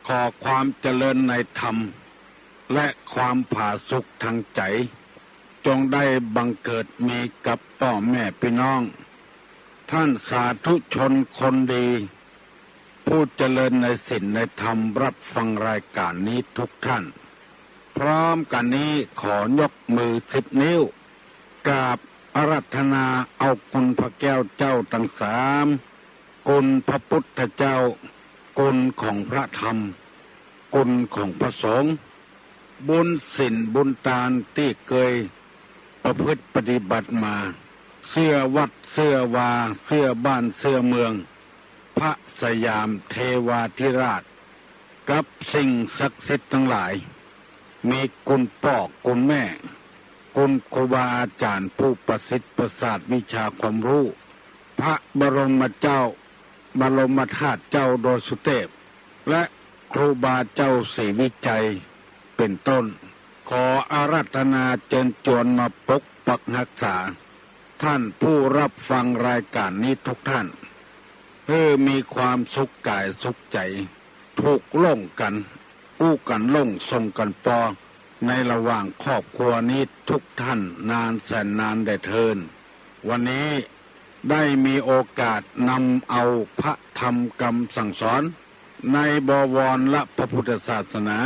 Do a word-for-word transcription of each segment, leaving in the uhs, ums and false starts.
ขอความเจริญในธรรม และความผาสุกทางใจ๋ จงได้บังเกิดมีกับป้อแม่ปี้น้อง ท่านสาธุชนคนดี ผู้เจริญในศีลในธรรม รับฟังรายการนี้ทุกท่าน พร้อมกั๋นนี้ขอยกมือสิบนิ้ว กราบอาราธนาเอาคุณพระแก้วเจ้าตังสาม คุณพระพุทธเจ้า คุณของพระธรรม คุณของพระสงฆ์ บุญศีลบุญตานตี้เกยประพฤติปฏิบัติมา เสื้อวัดเสื้อวา เสื้อบ้านเสื้อเมือง พระสยามเทวาธิราช กับสิ่งศักดิ์สิทธิ์ตังหลาย มีคุณป้อคุณแม่ คุณครูบาอาจ๋ารย์ผู้ประสิทธิ์ประสาทวิชาความฮู้ พระบรมเจ้า บรมธาตุเจ้าดอยสุเตพ และครูบาเจ้าศรีวิชัย เป๋นต้น ขออาราธนาเจิญจวนมาปกปักฮักษา ท่านผู้รับฟังรายการนี้ทุกท่าน หื้อมีความสุขก๋ายสุขใจ๋ ถูกโล่งกั๋น อู้กั๋นโล่งส่งกั๋นปอ ในระหว่างครอบครัวนี้ทุกท่านนานแสนนานแด่เทิน วันนี้ได้มีโอกาสนำเอาพระธรรมกำสั่งสอน ในบวรละพระพุทธศาสนา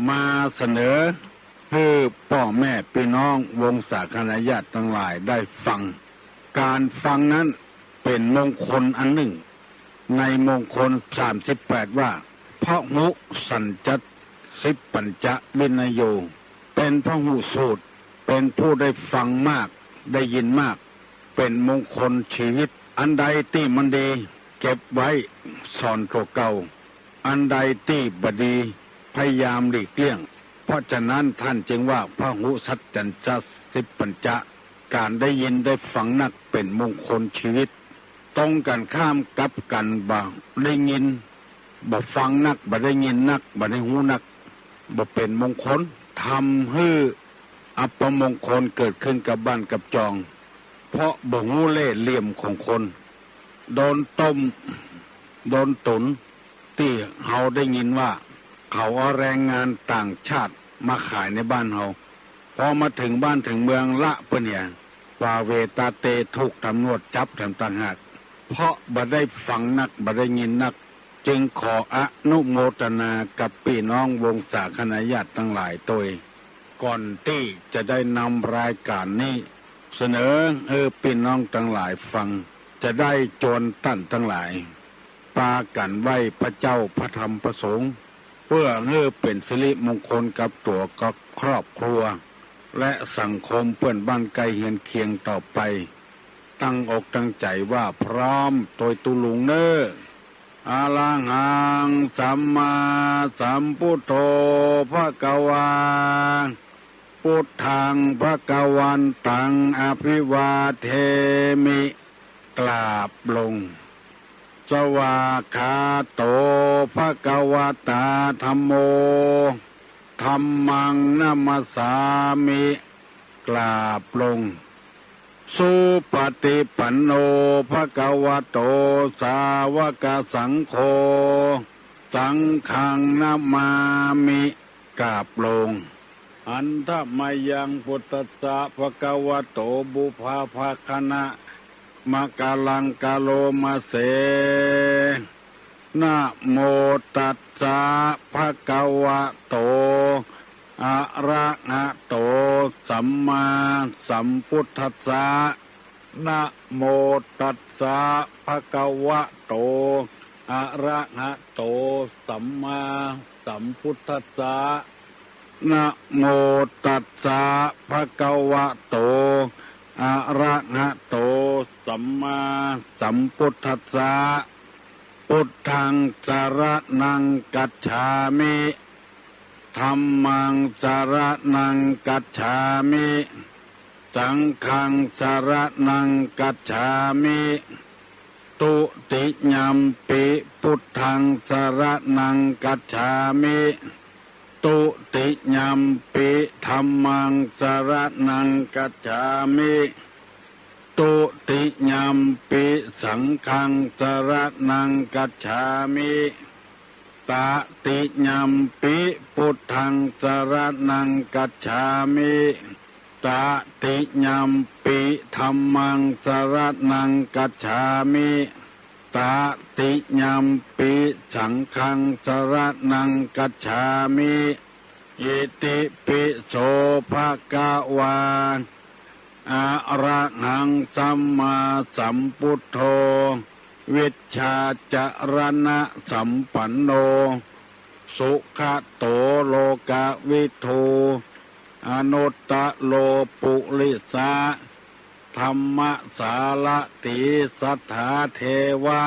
มาเสนอหื้อป้อแม่ปี้น้องวงศาคณาญาติตังหลายได้ฟัง ก๋านฟังนั้นเป๋นมงคลอันนึ่ง ในมงคลสามสิบแปดว่า พหุสัจจะสิปปัญจะวินโย เป๋นพหุสูตร เป๋นผู้ได้ฟังมาก ได้ยินมาก เป๋นมงคลชีวิต อันใดตี้มันดี เก็บไว้สอนตั๋วเก่า อันใดตี้บ่ดี พยายามหลีกเลี่ยง เพราะฉะนั้นท่านจึงว่า พหุสัจจะสิปปัญจะ ก๋านได้ยินได้ฟังนักเป๋นมงคลชีวิต ตรงกั๋นข้ามกลับกั๋น บ่ได้ยิน บ่ฟังนัก บ่ได้ยินนัก บ่ได้ฮู้นัก บ่เป๋นมงคล ทำหื้ออัปมงคลเกิดขึ้นกับบ้านกับจอง เพราะบ่ฮู้เล่ห์เหลี่ยมของคน โดนต้ม โดนตุ๋น ตี้เฮาได้ยินว่า เขาเอาแรงงานต่างชาติมาขายในบ้านเฮา พอมาเถิงบ้านเถิงเมืองละเปิ้นเหีย วาเวตาเต ถูกตำรวจจับแถมต่างหาก เพราะบ่ได้ฟังนัก บ่ได้ยินนัก จึงขออนุโมทนากับปี้น้องวงศาคณาญาติตังหลายตวย ก่อนตี้จะได้นำรายการนี้เสนอหื้อปี้น้องตังหลายฟัง จะได้จวนต้านตังหลาย ปากั๋นไหว้พระเจ้าพระธรรมพระสงฆ์ เปื้อหื้อเป๋นสิริมงคลกับตั๋วกับครอบครัว และสังคมเปื้อนบ้านใก้เฮือนเคียงต่อไป ตั้งอกตั้งใจ๋ว่าพร้อมตวยตุ๊ลุงเน่อ อะระหังสัมมาสัมพุทโธภะคะวา พุทธังภะคะวันตังอะภิวาเทมิ กราบลง สวากขาโตภะคะวะตาธัมโม ธัมมังนะมัสสามิ กราบลง สุปะฏิปันโนภะคะวะโต สาวกสังโฆ สังฆังนะมามิ กราบลง หันทะมะยังพุทธัสสะภะคะวะโต ปุพพะภะคะนะมะกะลังกะโลมะเส นะโมตัสสะภะคะวะโต อะระหะโต สัมมาสัมพุทธัสสะ นะโมตัสสะภะคะวะโต อะระหะโต สัมมาสัมพุทธัสสะ นะโมตัสสะภะคะวะโต อะระหะโต สัมมาสัมพุทธัสสะ พุทธังสะระณังคัจฉามิ ธัมมังสะระณังคัจฉามิ สังฆังสะระณังคัจฉามิ ทุติยัมปิพุทธังสะระณังคัจฉามิ ทุติยัมปิธัมมังสะระณังคัจฉามิ ทุติยัมปิสังฆังสะระณังคัจฉามิ ตติยัมปิ พุทธัง สรณัง คัจฉามิ ตติยัมปิ ธัมมัง สรณัง คัจฉามิ ตติยัมปิ สังฆัง สรณัง คัจฉามิ อิติปิโส ภะคะวา อะระหัง สัมมาสัมพุทโธ วิชชาจรณะสัมปันโน สุขะโต โลกะวิทู อนุตตะโร ปุริสะธัมมะสารถี สัตถาเทวะ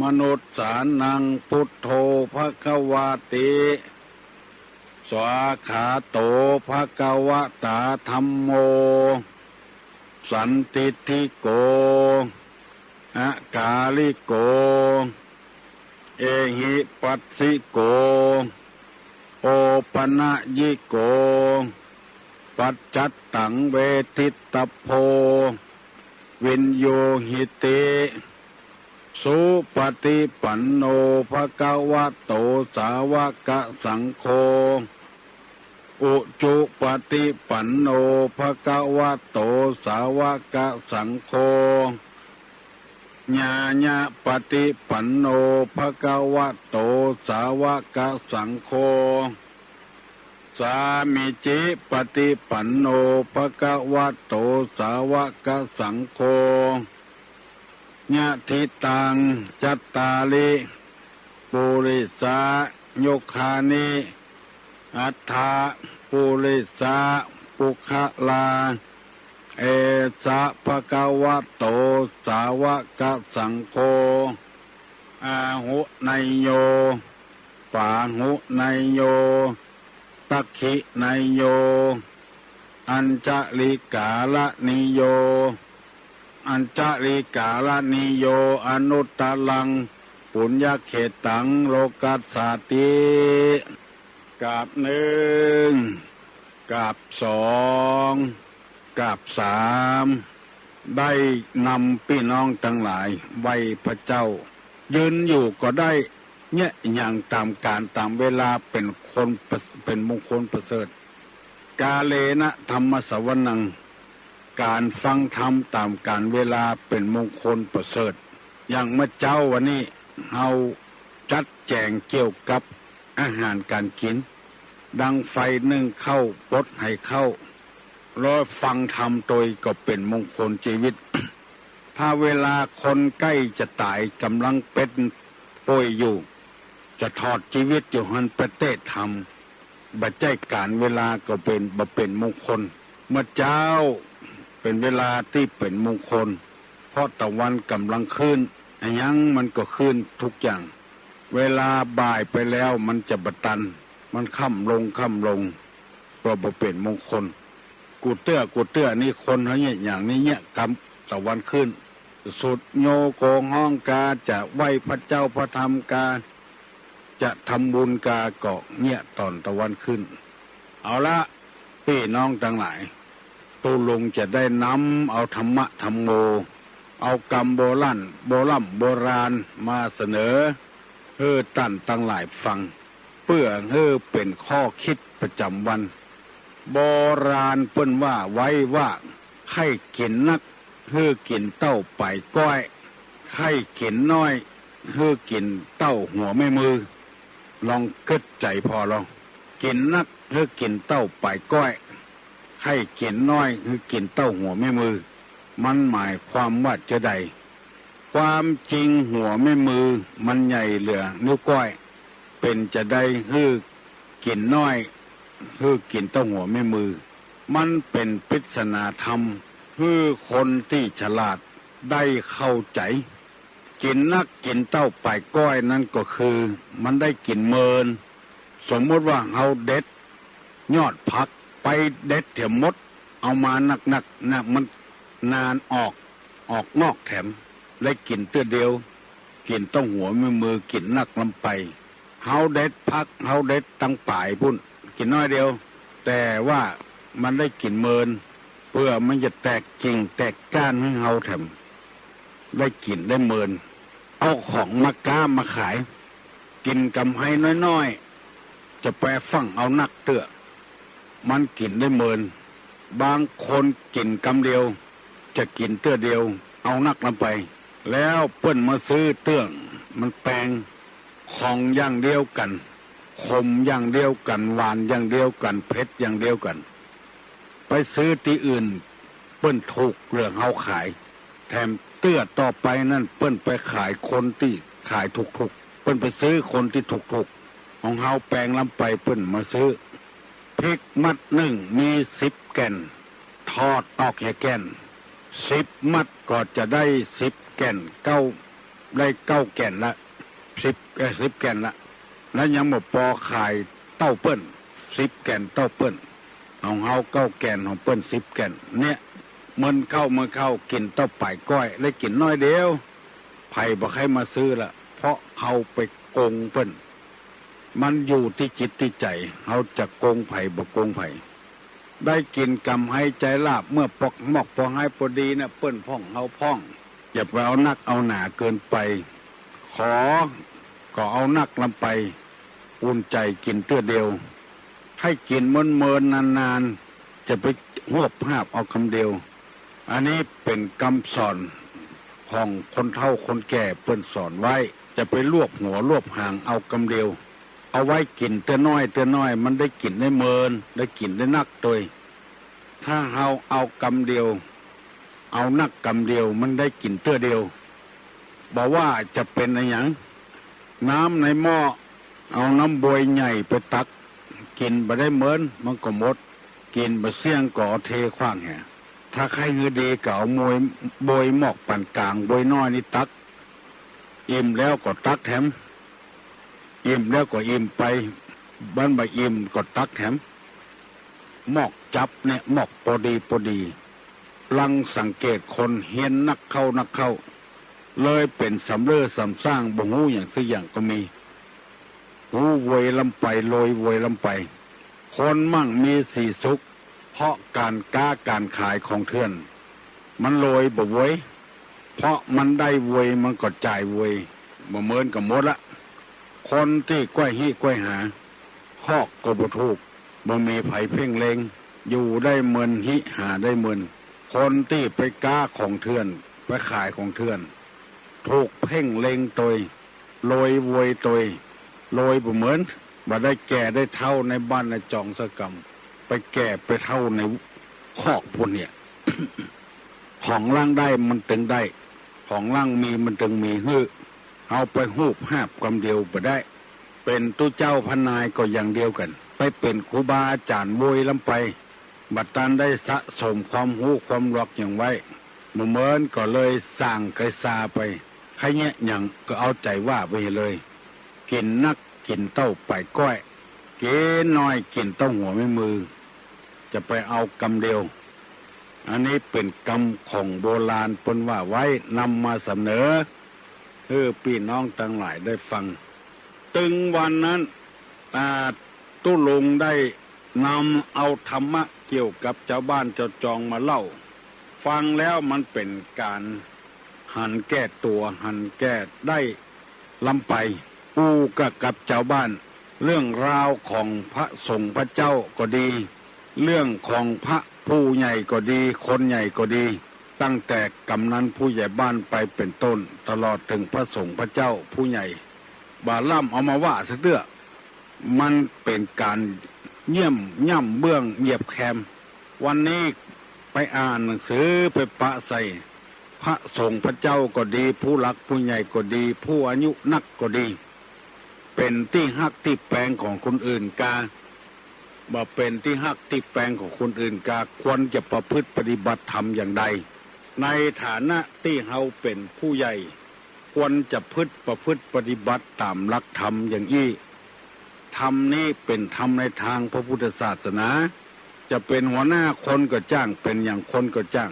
มนุสสานัง พุทโธ ภะคะวาติ สวาขาโต ภะคะวะตา ธัมโม สันทิฏฐิโก อะกาลิโก เอหิปัสสิโก โอปะนะยิโก ปัจจัตตัง เวทิตตัพโพ วินโยหิติ สุปะฏิปันโน ภะคะวะโต สาวะกะสังโฆ อุจุปะฏิปันโน ภะคะวะโต สาวะกะสังโฆ ญาญะปะฏิปันโน ภะคะวะโต สาวะกะสังโฆ สามีจิปะฏิปันโน ภะคะวะโต สาวะกะสังโฆ ยะถิตัง จัตตาริ ปุริสะยุคคานิ อัตถะ ปุริสะปุคคลา เอสะ ภะคะวะโต สาวะกะสังโฆ อาหุเนยโย ปาหุเนยโย ตักขิเนยโย อัญชะลีกาละนิโย อัญชะลีกาละนิโย อนุตตะรัง ปุญญะเขตัง โลกัสสาติ กาบนึ่ง กาบสอง กาบสาม ได้นำปี้น้องตังหลายไหว้พระเจ้า ยืนอยู่ก็ได้ เยียะหยั่งต๋ามก๋าลต๋ามเวลาเป๋นคนประ- เป๋นมงคลประเสริฐ กาเลนะธัมมะสะวะนัง ก๋านฟังธรรมต๋ามก๋าลเวลาเป๋นมงคลประเสริฐ อย่างเมื่อเจ๊าวันนี้ เฮาจัดแจ๋งเกี่ยวกับอาหารก๋านกิ๋น ดังไฟนึ่งข้าว ปดไหข้าว แล้วฟังธรรมตวยก็เป๋นมงคลจีวิต ถ้าเวลาคนใก้จะต๋าย ก๋ำลังเป๋นป่วยอยู่ จะถอดจีวิตอยู่หั้นไปเตะธรรม บ่ใจ้ก๋าลเวลาก็เป๋น บ่เป๋นมงคล เมื่อเจ๊าเป๋นเวลาตี้เป๋นมงคล เพราะตะวันก๋ำลังขึ้น อะหยังมันก็ขึ้นทุกอย่าง เวลาบ่ายไปแล้วมันจะบ่ตัน มันค่ำลงค่ำลง ก็บ่เป๋นมงคล กู้เตื้อกู้เตื้อนี่คนเฮาเยียะหยั่งนี้เยียะกำตะวันขึ้น สุดโยโกฮ้องกา จะไหว้พระเจ้าพระธรรมกา จะทำบุญกาก็เยียะต๋อนตะวันขึ้น เอาละ ปี้น้องตังหลาย ตุ๊ลุงจะได้นำเอาธัมมะธัมโม เอากำโบร่ำ โบร่ำโบราณมาเสนอ หื้อต้านตังหลายฟัง เปื้อหื้อเป๋นข้อคิดประจ๋ำวัน โบราณเปิ้นว่าไว้ว่า ใค่กิ๋นนัก หื้อกิ๋นเต้าป๋ายก้อย ใค่กิ๋นน้อย หื้อกิ๋นเต้าหัวแม่มือ ลองกึ๊ดใจ๋ผ่อลอง กิ๋นนัก หื้อกิ๋นเต้าป๋ายก้อย ใค่กิ๋นน้อย หื้อกิ๋นเต้าหัวแม่มือ มันหมายความว่าจาใด ความจริงหัวแม่มือมันใหญ่เหลือนิ้วก้อย เป๋นจาใดหื้อกิ๋นน้อย หื้อกิ๋นเต้าหัวแม่มือ มันเป๋นปริศนาธรรม หื้อคนตี้ฉลาดได้เข้าใจ๋ กิ๋นนักกิ๋นเต้าป๋ายก้อยนั้นก็คือ มันได้กิ๋นเมิน สมมุติว่าเฮาเด็ดยอดผักไปเด็ดแถมหมด เอามานักๆ นะ มันนานออก ออกงอกแถม ได้กิ๋นเตื้อเดียว กิ๋นเต้าหัวแม่มือกิ๋นนักล้ำไป เฮาเด็ดผัก เฮาเด็ดตังป๋ายปู้น กิ๋นน้อยเดียว แต่ว่ามันได้กิ๋นเมิน เปื้อมันจะแตกกิ่งแตกก้านหื้อเฮาแถม ได้กิ๋นได้เมิน เอาของมาก๊ามาขาย กิ๋นกำไฮน้อยๆ จะไปฟั่งเอานักเตื้อ มันกิ๋นได้เมิน บางคนกิ๋นกำเดียว จะกิ๋นเตื้อเดียว เอานักลำไป แล้วเปิ้นมาซื้อเตื้อ มันแปง ของอย่างเดียวกั๋น ขมอย่างเดียวกั๋น หวานอย่างเดียวกั๋น เผ็ดอย่างเดียวกั๋น ไปซื้อตี้อื่น เปิ้นถูกเหลือเฮาขาย แถมเตื้อต่อไปนั้นเปิ้นไปขายคนตี้ขายถูกๆ เปิ้นไปซื้อคนตี้ถูกๆ ของเฮาแปงลำไปเปิ้นมาซื้อ พริกมัดนึ่งมีสิบแก่น ถอดออกแหแก่น สิบมัดก็จะได้สิบแก่น เก้า ได้เก้าแก่นละ สิบ เอ่อ สิบแก่นละ แล้วยังบ่ปอขายเต้าเปิ้น สิบแก่นเต้าเปิ้น ของเฮาเก้าแก่น ของเปิ้นสิบแก่น เนี่ย เมินเข้า เมินเข้า กิ๋นเต้าป๋ายก้อย ได้กิ๋นน้อยเดียว ใผบ่ใค่มาซื้อละ เพราะเฮาไปโกงเปิ้น มันอยู่ตี้จิตตี้ใจ๋ เฮาจะโกงใผบ่โกงใผ ได้กิ๋นก๋ำไฮใจ๋หลาบ เมื่อปอกหมอกปอกไฮปอดีเนี่ย เปิ้นพ่องเฮาพ่อง อย่าไปเอานักเอาหนาเกินไป ขอก็เอานักลำไป อุ่นใจ๋กิ๋นเตื้อเดียว ใค่กิ๋นเมินๆ นานๆ จะไปหวบหาบเอากำเดียว อันนี้เป๋นกำสอนของคนเฒ่าคนแก่เปิ้นสอนไว้ จะไปรวบหัวรวบหางเอากำเดียว เอาไว้กิ๋นเตื้อน้อยเตื้อน้อย มันได้กิ๋นได้เมิน ได้กิ๋นได้นักตวย ถ้าเฮาเอากำเดียว เอานักกำเดียว มันได้กิ๋นเตื้อเดียว บ่ว่าจะเป๋นอะหยัง น้ำในหม้อ เอาน้ำบวยใหญ่ไปตัก กิ๋นบ่ได้เมิน มันก็หมด กิ๋นบ่เสี้ยงก็เอาเทขว้างแห ถ้าใค่หื้อดีก็เอาบวย บวยหมอกปานก๋าง บวยน้อยนี่ตัก อิ่มแล้วก็ตักแถม อิ่มแล้วก็อิ่มไป บันบ่อิ่มก็ตักแถม หมอกจับเนี่ย หมอกปอดีปอดี ลังสังเกตคนเฮี้ยนนักเข้านักเข้า เลยเป๋นสำเริ้อสำซ้าง บ่ฮู้หยังสักอย่างก็มี ฮู้โวยลำไป โลยโวยลำไป คนมั่งมีสีสุข เพราะก๋านก๊าก๋านขายของเถื่อน มันโลยบ่โวย เพราะมันได้โวยมันก็จ่ายโวย บ่เมินก็หมดละ คนตี้ก้อยฮิ้วก้อยหา คอกก็บ่ถูก บ่มีใผเพ่งเล็ง อยู่ได้เมิน ฮิหาได้เมิน คนตี้ไปก๊าของเถื่อน ไปขายของเถื่อน ถูกเพ่งเล็งตวย โลยโวยตวย โลยบ่เมิน บ่ได้แก่ได้เฒ่าในบ้านในจองสักกำ ไปแก่ไปเฒ่าในคอกปู้นเนี่ย ของหลังได้มันตึงได้ ของหลังมีมันตึงมีหื้อ เฮาไปฮูบหาบกำเดียวบ่ได้ เป๋นตุ๊เจ้าพระนายก็อย่างเดียวกั๋น ไปเป๋นครูบาอาจ๋ารย์โวยลำไป บ่ตันได้สะสมความฮู้ความหลอกหยังไว้ บ่เมินก็เลยส่างไกซาไป ใค่เยียะหยังก็เอาใจ๋ว่าไปเลย กิ๋นนักกิ๋นเต้าป๋ายก้อย กิ๋นน้อยกิ๋นเต้าหัวแม่มือ จะไปเอากำเดียว อันนี้เป๋นกำของโบราณเปิ้นว่าไว้ นำมาเสนอหื้อปี้น้องตังหลายได้ฟัง ตึงวันนั้น อ่า ตุ๊ลุงได้นำเอาธรรมะเกี่ยวกับจาวบ้านจาวจองมาเล่า ฟังแล้วมันเป๋นก๋านหันแก่ตั๋ว หันแก่ได้ลำไป อู้กะกับจาวบ้าน เรื่องราวของพระสงฆ์พระเจ้าก็ดี เรื่องของพระผู้ใหญ่ก็ดี คนใหญ่ก็ดี ตั้งแต่กำนันผู้ใหญ่บ้านไปเป๋นต้น ตลอดเถิงพระสงฆ์พระเจ้าผู้ใหญ่ บ่าล่ำเอามาว่าสักเตื้อ มันเป๋นก๋านเยี่ยมย่ำเบื้องเหยียบแคม วันนี้ไปอ่านหนังสือไปปะใส่ พระสงฆ์พระเจ้าก็ดี ผู้หลักผู้ใหญ่ก็ดี ผู้อายุนักก็ดี เป๋นตี้ฮักตี้แปงของคนอื่นกา บ่เป๋นตี้ฮักตี้แปงของคนอื่นกา ควรจะประพฤติปฏิบัติธรรมอย่างใด ในฐานะตี้เฮาเป๋นผู้ใหญ่ ควรจะพฤติ ประพฤติปฏิบัติต๋ามหลักธรรมอย่างอี้ ธรรมนี้เป๋นธรรมในตางพระพุทธศาสนา จะเป๋นหัวหน้าคนก็จ้าง เป๋นอย่างคนก็จ้าง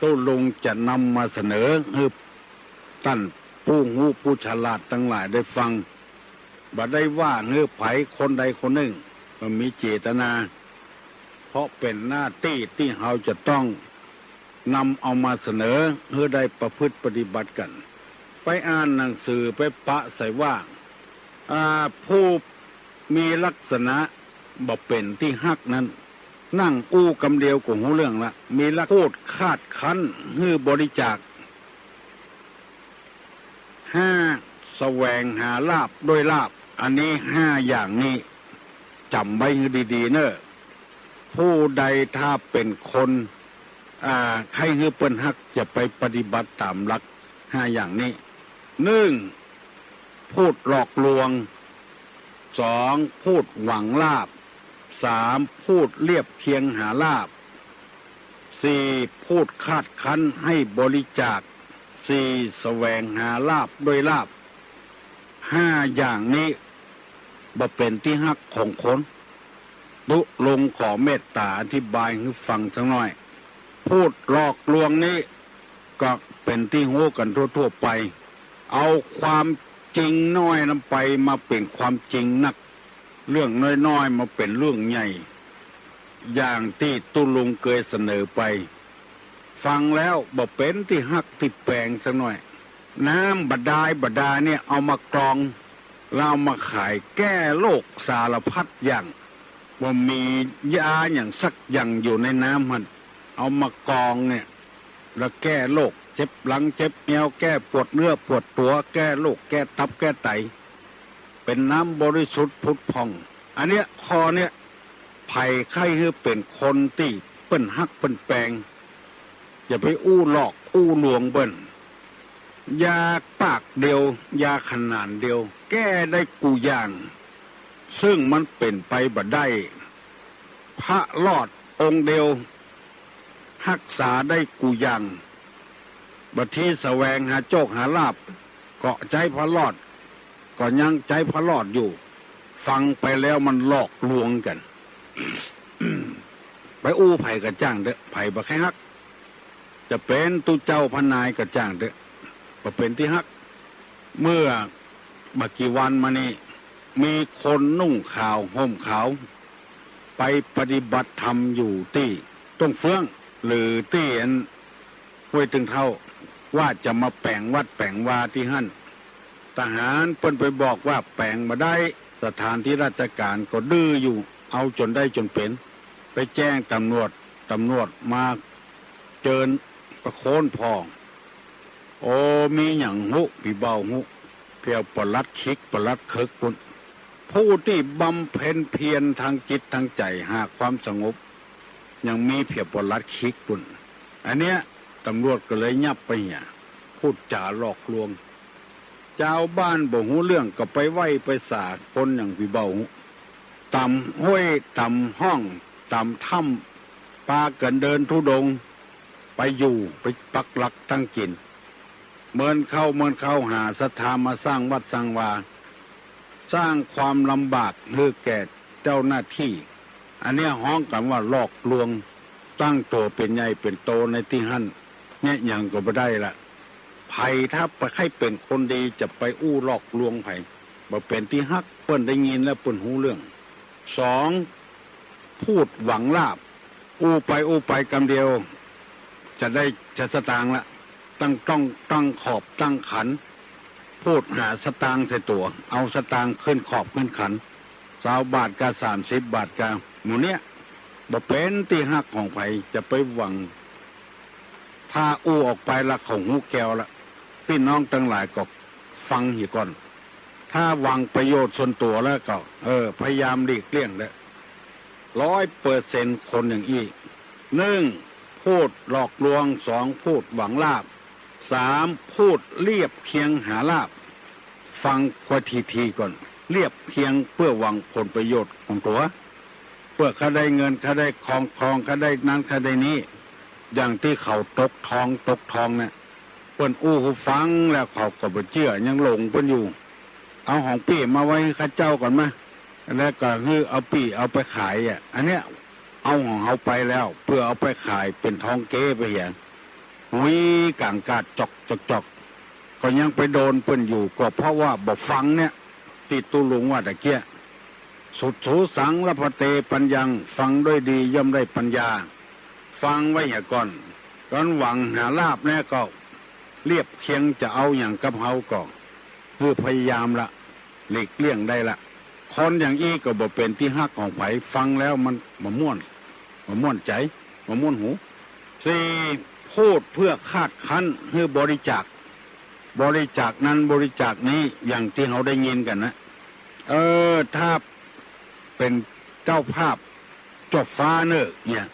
ตุ๊ลุงจะนำมาเสนอหื้อต้านผู้ฮู้ผู้ฉลาดตังหลายได้ฟัง บ่ได้ว่าหื้อใผคนใดคนนึ่ง บ่มีเจตนา เพราะเป๋นหน้าตี้ตี้เฮาจะต้องนำเอามาเสนอหื้อได้ประพฤติปฏิบัติกั๋น ไปอ่านหนังสือไปปะใส่ว่า อ่า ผู้มีลักษณะบ่เป๋นตี้ฮักนั้น นั่งอู้กำเดียวก็ฮู้เรื่องละ มีลัก พูดคาดคั้นหื้อบริจาค ห้า แสวงหาลาภด้วยลาภ อันนี้ห้าอย่างนี้จ๋ำไว้หื้อดีๆ เน่อ ผู้ใดถ้าเป๋นคน อ่า ใค่หื้อเปิ้นฮัก จะไปปฏิบัติต๋ามหลักห้าอย่างนี้ นึ่ง พูดหลอกลวง สอง พูดหวังลาภ สาม พูดเลียบเคียงหาลาภ สี่ พูดคาดคั้นหื้อบริจาค สี่ แสวงหาลาภด้วยลาภ ห้าอย่างนี้บ่เป๋นตี้ฮักของคน ตุ๊ลุงขอเมตต๋าอธิบายหื้อฟังสักหน้อย พูดหลอกลวงนี้ก็เป๋นตี้ฮู้กั๋นทั่วๆ ไป เอาความจริงน้อยนำไปมาเป๋นความจริงนัก เรื่องน้อยๆ มาเป๋นเรื่องใหญ่ อย่างตี้ตุ๊ลุงเกยเสนอไป ฟังแล้วบ่เป๋นตี้ฮักตี้แปงสักหน้อย น้ำบาดาลบาดาลเนี่ยเอามากรอง แล้วเอามาขายแก้โรคสารพัดอย่าง บ่มียาหยังสักอย่างอยู่ในน้ำหั้น เอามากรองเนี่ย แล้วแก้โรคเจ็บหลังเจ็บเอว แก้ปวดเนื้อปวดตั๋ว แก้โรค แก้ตับแก้ไต เป๋นน้ำบริสุทธิ์ผุดผ่อง อันเนี้ย ข้อเนี้ย ใผใค่หื้อเป๋นคนตี้เปิ้นฮักเปิ้นแปง อย่าไปอู้หลอกอู้ลวงเปิ้น ยาปากเดียว ยาขนานเดียว แก้ได้กู้อย่าง ซึ่งมันเป๋นไปบ่ได้ พระรอดองค์เดียว ฮักษาได้กู้อย่าง บางทีแสวงหาโจคหาลาภ ก็ใจ๊พระรอด ก็ยังใจ๊พระรอดอยู่ ฟังไปแล้วมันหลอกลวงกั๋น ไปอู้ใผก็จ้างเต๊อะ ใผบ่ใค่ฮัก จะเป๋นตุ๊เจ้าพระนายก็จ้างเต๊อะ บ่เป๋นตี้ฮัก เมื่อบ่กี่วันมานี้ มีคนนุ่งขาวห่มขาว ไปปฏิบัติธรรมอยู่ตี้ต้งเฟื้อง หรือตี้อันห้วยตึงเถ้า ว่าจะมาแป๋งวัดแป๋งวาตี้หั้น ทหารเปิ้นไปบอกว่าแป๋งบ่ได้ สถานตี้ราชก๋านก็ดื้ออยู่ เอาจ๋นได้จ๋นเป๋น ไปแจ้งตำรวจ ตำรวจมาเจิญประโคนผ่อ โอ้ มีหยังฮู้ ปี้เบาฮู้ เผียปลัดคิกปลัดเคิกปุ้น ผู้ตี้บำเพ็ญเพียรตางจิตตางใจ๋หาความสงบ ยังมีเผียปลัดคิกปุ้น อันเนี้ย ตำรวจก็เลยยับไปเหีย พูดจ๋าหลอกลวง จาวบ้านบ่ฮู้เรื่องก็ไปไหว้ไปสาคนอย่างปี้เบาฮู้ ต๋ามห้วยต๋ามฮ่องต๋ามถ้ำ ปากั๋นเดินธุดงค์ ไปอยู่ไปปักหลักตั้งกิ๋น เมินเข้าเมินเข้าหาศรัทธามาสร้างวัดสร้างวา สร้างความลำบากหื้อแก่เจ้าหน้าตี้ อันเนี้ยฮ้องกั๋นว่าหลอกลวง ตั้งตั๋วเป๋นใหญ่เป๋นโตในตี้หั้น เยียะหยังก็บ่ได้ละ ใผถ้าใค่เป๋นคนดีจะไปอู้หลอกลวงใผ บ่เป๋นตี้ฮัก เปิ้นได้ยินแล้วเปิ้นฮู้เรื่อง สอง พูดหวังลาภ อู้ไปอู้ไปกำเดียว จะได้จะสตางค์ละ ตั้งต้องตั้งขอบตั้งขัน พูดหาสตางค์ใส่ตั๋ว เอาสตางค์ขึ้นขอบขึ้นขัน ซาวบาทกา สามสิบบาทกา หมู่เนี้ย บ่เป๋นตี้ฮักของใผ จะไปหวัง ถ้าอู้ออกไปละเขาหูแก้วละ ปี้น้องตังหลายก็ฟังเหียก่อน ถ้าหวังประโยชน์ส่วนตั๋วแล้วก็ เออ พยายามหลีกเลี่ยงเต๊อะ ร้อยเปอร์เซ็นต์ คนอย่างอี้ นึ่ง พูดหลอกลวง สอง พูดหวังลาภ สาม พูดเลียบเคียงหาลาภ ฟังควทีๆ ก่อน เลียบเคียงเปื้อหวังผลประโยชน์ของตั๋ว เปื้อข้าได้เงินข้าได้คอง คองข้าได้นั้นข้าได้นี้ อย่างตี้เขาตกทองตกทองเนี่ย เปิ้นอู้หื้อฟังแล้วเขาก็บ่เจื้อ ยังหลงเปิ้นอยู่ เอาของปี้มาไว้หื้อข้าเจ้าก่อนมะ แล้วก็หื้อเอาปี้เอาไปขายอะ อันเนี้ย เอาของเฮาไปแล้ว เปื้อเอาไปขายเป๋นทองเก๊ไปเหีย หุยก๋างกาดจอกจอกจอก ก็ยังไปโดนเปิ้นอยู่ ก็เพราะว่าบ่ฟังเนี่ย ตี้ตุ๊ลุงว่าตะเกียะ สุดสูสัง ละพะเต ปัญญัง ฟังด้วยดีย่อมได้ปัญญา ฟังไว้เหียก่อน ก่อนหวังหาลาภแน่ก็ เลียบเคียงจะเอาหยังกับเฮาก็ หื้อพยายามละ หลีกเลี่ยงได้ละ คนอย่างอี้ก็บ่เป๋นตี้ฮักของใผ ฟังแล้วมันบ่ม่วน บ่ม่วนใจ๋ บ่ม่วนหู สี่ พูดเพื่อคาดคั้นหื้อบริจาค บริจาคนั้นบริจาคนี้ อย่างตี้เฮาได้ยินกั๋นนะ เออ ถ้าเป๋นเจ้าภาพจอมฟ้าเน่อเนี่ย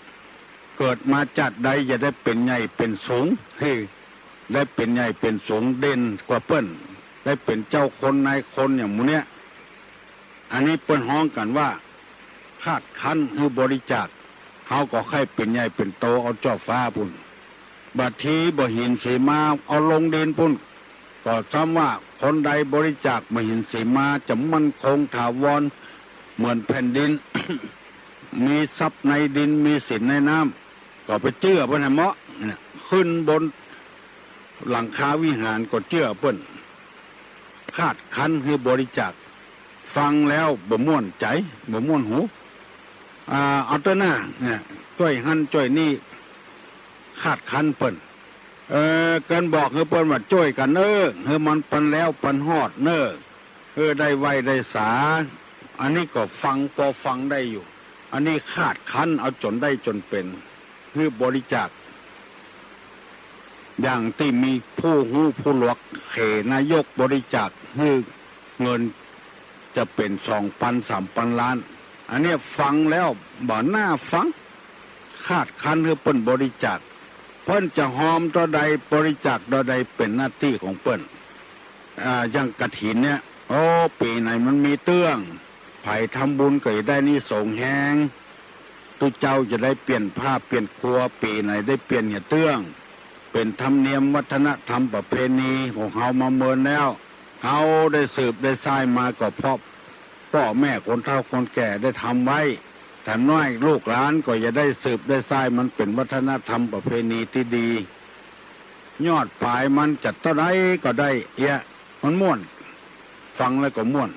เกิดมาจาติใดจะได้เป๋นใหญ่เป๋นสูง หื้อ ได้เป๋นใหญ่เป๋นสูง เด่นกว่าเปิ้น ได้เป๋นเจ้าคนนายคนอย่างหมู่เนี้ย อันนี้เปิ้นฮ้องกั๋นว่า คาดคั้นหื้อบริจาค เฮาก็ใค่เป๋นใหญ่เป๋นโตเอาจอมฟ้าปู้น บางทีบ่หินสีมาเอาลงดินปู้น ก็ซ้ำว่าคนใดบริจาคบ่าหินสีมาจะมั่นคงถาวรเหมือนแผ่นดิน มีทรัพย์ในดิน มีสินในน้ำ ก็ไปเจื้อเปิ้นหั้นเหมาะ เนี่ย ขึ้นบนหลังคาวิหารก็เจื้อเปิ้น คาดคั้นหื้อบริจาค ฟังแล้วบ่ม่วนใจ๋ บ่ม่วนหู อ่า เอาเต๊อะหน้า เนี่ย จ้วยหั้นจ้วยนี่ คาดคั้นเปิ้น เออ เกินบอกหื้อเปิ้นว่าจ้วยกั๋นเน่อ หื้อมันปันแล้วปันฮอดเน่อ เออ ได้ไหว้ได้สา อันนี้ก็ฟัง ปอฟังได้อยู่ อันนี้คาดคั้นเอาจ๋นได้จ๋นเป๋น หื้อบริจาค อย่างตี้มีผู้ฮู้ผู้หลวกเขนายกบริจาคหื้อเงินจะเป๋นสองปันสามปันล้าน อันเนี้ยฟังแล้วบ่น่าฟัง คาดคั้นหื้อเปิ้นบริจาค เปิ้นจะฮอมเต้าใดบริจาคเต้าใดเป๋นหน้าตี้ของเปิ้น อ่า อย่างกฐินเนี่ย โอ้ ปี๋ไหนมันมีเตื้อง ใผทำบุญก็จะได้อานิสงส์แฮง ตุ๊เจ้าจะได้เปลี่ยนผ้าเปลี่ยนครัว ปี๋ไหนได้เปลี่ยนเหียเตื้อง เป๋นธรรมเนียมวัฒนธรรมประเพณีของเฮามาเมินแล้ว เฮาได้สืบได้สานมาก็เพราะป้อแม่คนเฒ่าคนแก่ได้ทำไว้ แถมน้อยลูกหลานก็จะได้สืบได้สาน มันเป๋นวัฒนธรรมประเพณีตี้ดี ยอดปลายมันจะเต้าใดก็ได้เอียะ มันม่วน ฟังแล้วก็ม่วน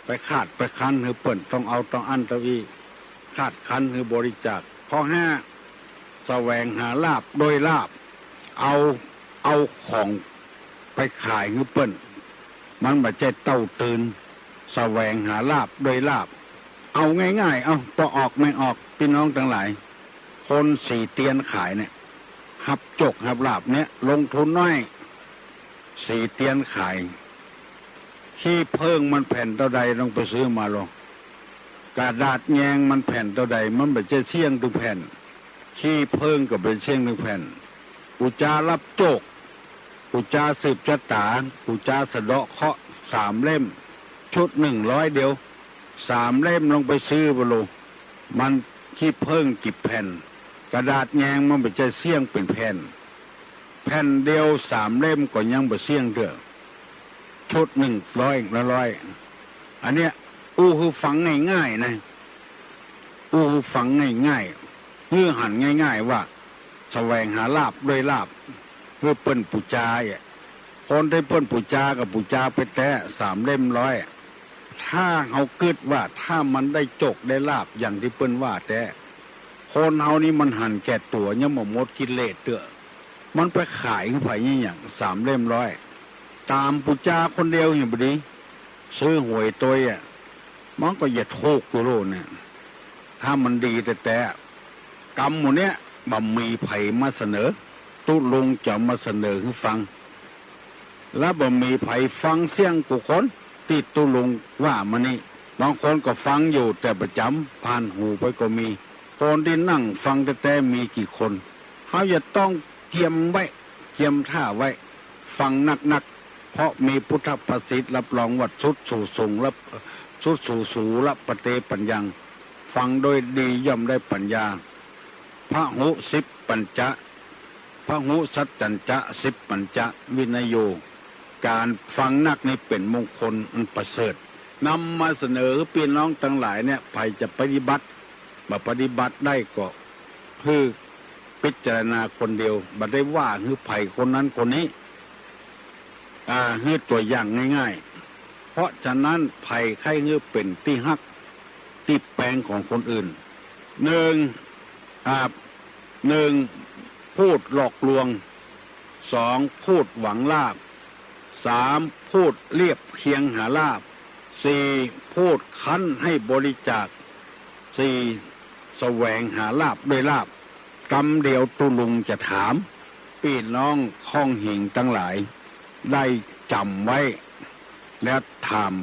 ไปคาดไปคั้นหื้อเปิ้นต้องเอาต้องอั้นเต้าอี้ คาดคั้นหื้อบริจาค ข้อห้า แสวงหาลาภด้วยลาภ เอา เอาของไปขายหื้อเปิ้น มันบ่ใจ้เต้าตื่น แสวงหาลาภด้วยลาภ เอาง่ายๆ เอา ปอออกแม่ออก ปี้น้องตังหลาย คนสีเตียนขายเนี่ย ฮับโจคฮับลาภเนี่ย ลงทุนน้อย สีเตียนขาย ขี้เผิ้งมันแผ่นเต้าใด ลองไปซื้อมาลอง กระดาษแยงมันแผ่นเต้าใด มันบ่ใจ้เสี้ยงตึงแผ่น ขี้เผิ้งก็เป๋นเสี้ยงตึงแผ่น ปู๋จาฮับโจค ปู๋จาสืบจะต๋า ปู๋จาสะเดาะเคราะห์ สามเล่ม ชุดหนึ่งร้อยเดียว สามเล่มลองไปซื้อมาลอง มันขี้เผิ้งกี่แผ่น กระดาษแยงมันบ่ใจ้เสี้ยงเป๋นแผ่น แผ่นเดียวสามเล่มก็ยังบ่เสี้ยงเตื้อ ชุดหนึ่งร้อยละร้อย อันเนี้ย อู้หื้อฟังง่ายๆ นะ อู้หื้อฟังง่ายๆ หื้อหันง่ายๆ ว่า แสวงหาลาภด้วยลาภ หื้อเปิ้นปู๋จาอะ คนตี้เปิ้นปู๋จาก็ปู๋จาไปแต๊ สามเล่มร้อย ถ้าเฮากึ๊ดว่าถ้ามันได้โจคได้ลาภอย่างตี้เปิ้นว่าแต๊ คนเฮานี่มันหันแก่ตั๋วยังบ่หมดกิเลสเตื้อ มันไปขายหื้อใผเนี่ย อย่างสามเล่มร้อย ต๋ามปู๋จาคนเดียวอย่างบ่ดี ซื้อหวยตวยอะ มันก็จะถูกอยู่โลดเนี่ย ถ้ามันดีแต๊ๆ กำหมู่เนี้ยบ่มีใผมาเสนอ ตุ๊ลุงจะมาเสนอหื้อฟัง และบ่มีใผฟังเสี้ยงกู้คนตี้ตุ๊ลุงว่ามานี่ บางคนก็ฟังอยู่แต่บ่จ๋ำ ผ่านหูไปก็มี คนตี้นั่งฟังแต๊ๆ มีกี่คน เฮาจะต้องเกียมไว้ เกียมท่าไว้ ฟังนักๆ เพราะมีพุทธภาษิตรับรองว่า สุตสูสุงละ สุตสูสูละปะเตปัญญัง ฟังโดยดีย่อมได้ปัญญา พหุสิปปัญจะ พหุสัจจัญจะ สิปปัญจะวินโย ก๋านฟังนักนี่เป๋นมงคลอันประเสริฐ นำมาเสนอหื้อปี้น้องตังหลายเนี่ย ใผจะปฏิบัติ บ่ปฏิบัติได้ก็หื้อพิจารณาคนเดียว บ่ได้ว่าหื้อใผคนนั้นคนนี้ อ่า หื้อตั๋วอย่างง่ายๆ เพราะฉะนั้นใผใค่หื้อเป๋นตี้ฮักตี้แปงของคนอื่น หนึ่ง อ่า หนึ่ง พูดหลอกลวง สอง พูดหวังลาภ สาม พูดเรียบเคียงหาลาภ สี่ พูดคั้นให้บริจาค สี่ แสวงหาลาภด้วยลาภ กำเดียวตุ๊ลุงจะถาม ปี้น้องข้องหิงตังหลาย ได้จ๋ำไว้ และถาม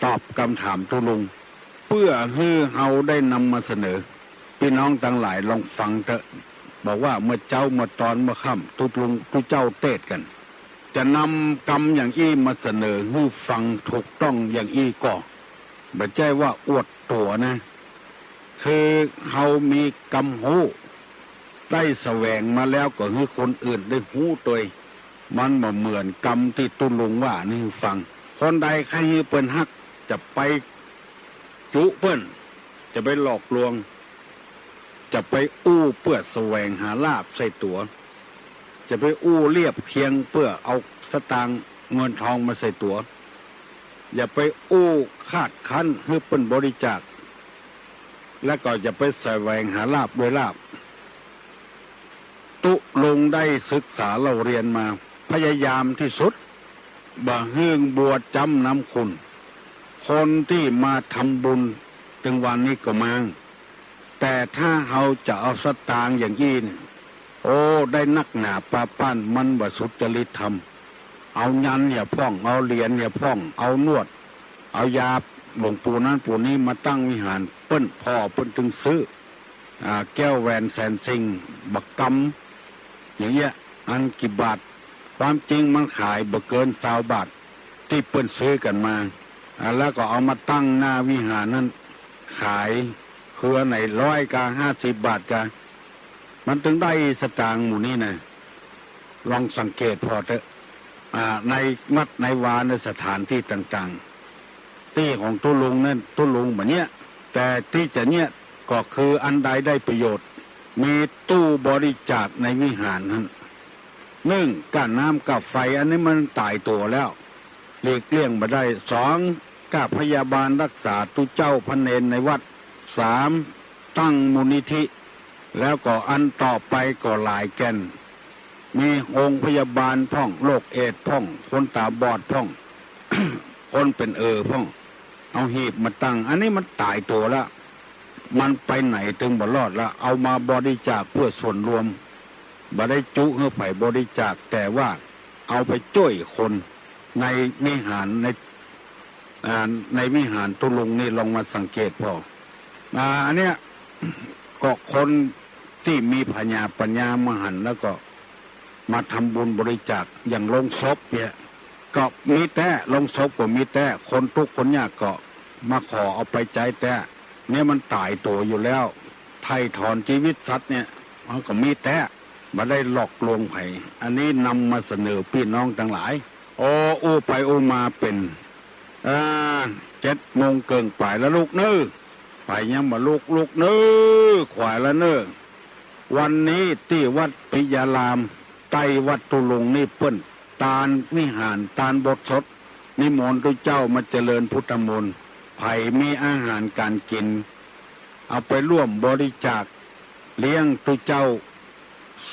ตอบกำถามตุ๊ลุง เปื้อหื้อเฮาได้นำมาเสนอ ปี้น้องตังหลายลองฟังเต๊อะ บอกว่าเมื่อเจ๊าเมื่อตอนเมื่อค่ำตุ๊ลุงตุ๊เจ้าเตสน์กั๋น จะนำกำอย่างอี้มาเสนอหื้อฟังถูกต้องอย่างอี้ก่อ บ่ใจ้ว่าอวดตั๋วนะ คือเฮามีกำฮู้ ได้แสวงมาแล้วก็หื้อคนอื่นได้ฮู้ตวย มันบ่เหมือนกำตี้ตุ๊ลุงว่านี่หื้อฟัง คนใดใค่หื้อเปิ้นฮัก จะไปจุเปิ้น จะไปหลอกลวง จะไปอู้เปื้อแสวงหาลาภใส่ตั๋ว จะไปอู้เลียบเคียงเปื้อเอาสตางค์เงินทองมาใส่ตั๋ว อย่าไปอู้คาดคั้นหื้อเปิ้นบริจาค และก็อย่าไปแสวงหาลาภด้วยลาภ ตุ๊ลุงได้ศึกษาเล่าเรียนมา พยายามตี้สุด บ่หื้อบัวจ๋ำน้ำขุ่น คนตี้มาทำบุญตึงวันนี้ก็มาง แต่ถ้าเฮาจะเอาสตางค์อย่างอี้เนี่ย โอ้ ได้นักหนาปาป้าน มันบ่สุจริตธรรม เอายันต์เหียพ่อง เอาเหรียญเหียพ่อง เอานวด เอายาหลวงปู่นั้นปู่นี้มาตั้งวิหาร เปิ้นผ่อเปิ้นตึงซื้อ อ่า แก้วแหวนแสนสิ่ง บ่กำ อย่างเงี้ย อันกี่บาท ความจริงมันขายบ่เกินซาวบาท ตี้เปิ้นซื้อกั๋นมา อ่า แล้วก็เอามาตั้งหน้าวิหารนั้น ขาย คืออันไหนร้อยกา ห้าสิบบาทกา มันตึงได้สตางค์หมู่นี้นะ ลองสังเกตผ่อเต๊อะ อ่า ในวัดในวาในสถานตี้ต่างๆ ตี้ของตุ๊ลุงนั้น ตุ๊ลุงบ่เยียะ แต่ตี้จะเยียะก็คืออันใดได้ประโยชน์ มีตู้บริจาคในวิหารนั้น นึ่ง ก้าน้ำก้าไฟ อันนี้มันต๋ายตั๋วแล้ว หลีกเลี่ยงบ่ได้ สอง ก้าพยาบาลรักษาตุ๊เจ้าพระเณรในวัด สาม ตั้งมูลนิธิ แล้วก็อันต่อไปก็หลายแก่น มีโฮงพยาบาลพ่อง โรคเอดส์พ่อง คนต๋าบอดพ่อง คนเป๋นเอ่อพ่อง เอาหีบมาตั้ง อันนี้มันต๋ายตั๋วละ มันไปไหนตึงบ่รอดละ เอามาบริจาคเพื่อส่วนรวม บ่ได้จุหื้อใผบริจาค แต่ว่าเอาไปจ้วยคนในวิหาร ใน อ่า ในวิหารตุ๊ลุงนี่ลองมาสังเกตผ่อ อ่า อันเนี้ย ก็คนตี้มีผญาปั๋ญญามาหันแล้วก็มาทำบุญบริจาค อย่างโลงศพเนี่ย ก็มีแต๊ โลงศพก็มีแต๊ คนตุ๊กข์คนยากก็มาขอเอาไปใจ๊แต๊ เนี่ยมันต๋ายตั๋วอยู่แล้ว ไถ่ถอนจีวิตสัตว์เนี่ย มันก็มีแต๊ บ่ได้หลอกลวงใผ อันนี้นำมาเสนอปี้น้องตังหลาย โอ้ อู้ไปอู้มาเป๋น อ่า เจ็ดโมงเกิ่งป๋ายละลูกเน้อ ใผยังบ่ลุก ลุกเน้อ ขวายละเน้อ วันนี้ตี้วัดปิยาราม ใต้วัดตุ๊ลุงนี่เปิ้นตานวิหาร ตานโบสถ์สด นิมนต์ตุ๊เจ้ามาเจริญพุทธมนต์ ใผมีอาหารก๋านกิ๋น เอาไปร่วมบริจาคเลี้ยงตุ๊เจ้า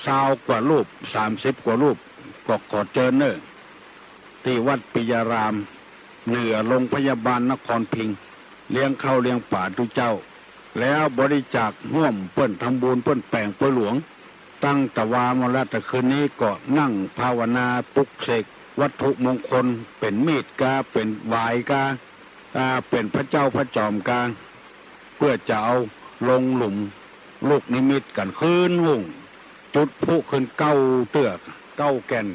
ซาวกว่ารูป สามสิบกว่ารูป ก็ขอเจิญเน้อ ตี้วัดปิยาราม เหนือโรงพยาบาลนครพิงค์ เลี้ยงข้าวเลี้ยงป๋าตุ๊เจ้า แล้วบริจาคฮ่วมเปิ้นทำบุญเปิ้นแป๋งปวยหลวง ตั้งแต่วามาแล้ว แต่คืนนี้ก็นั่งภาวนาปลุกเสกวัตถุมงคล เป๋นมีดกา เป๋นหวายกา อ่า เป๋นพระเจ้าพระจอมกา เปื้อจะเอาลงหลุมลูกนิมิตกั๋นคืนฮุ่ง จุดพลุขึ้นเก้าเตื้อ เก้าแก่น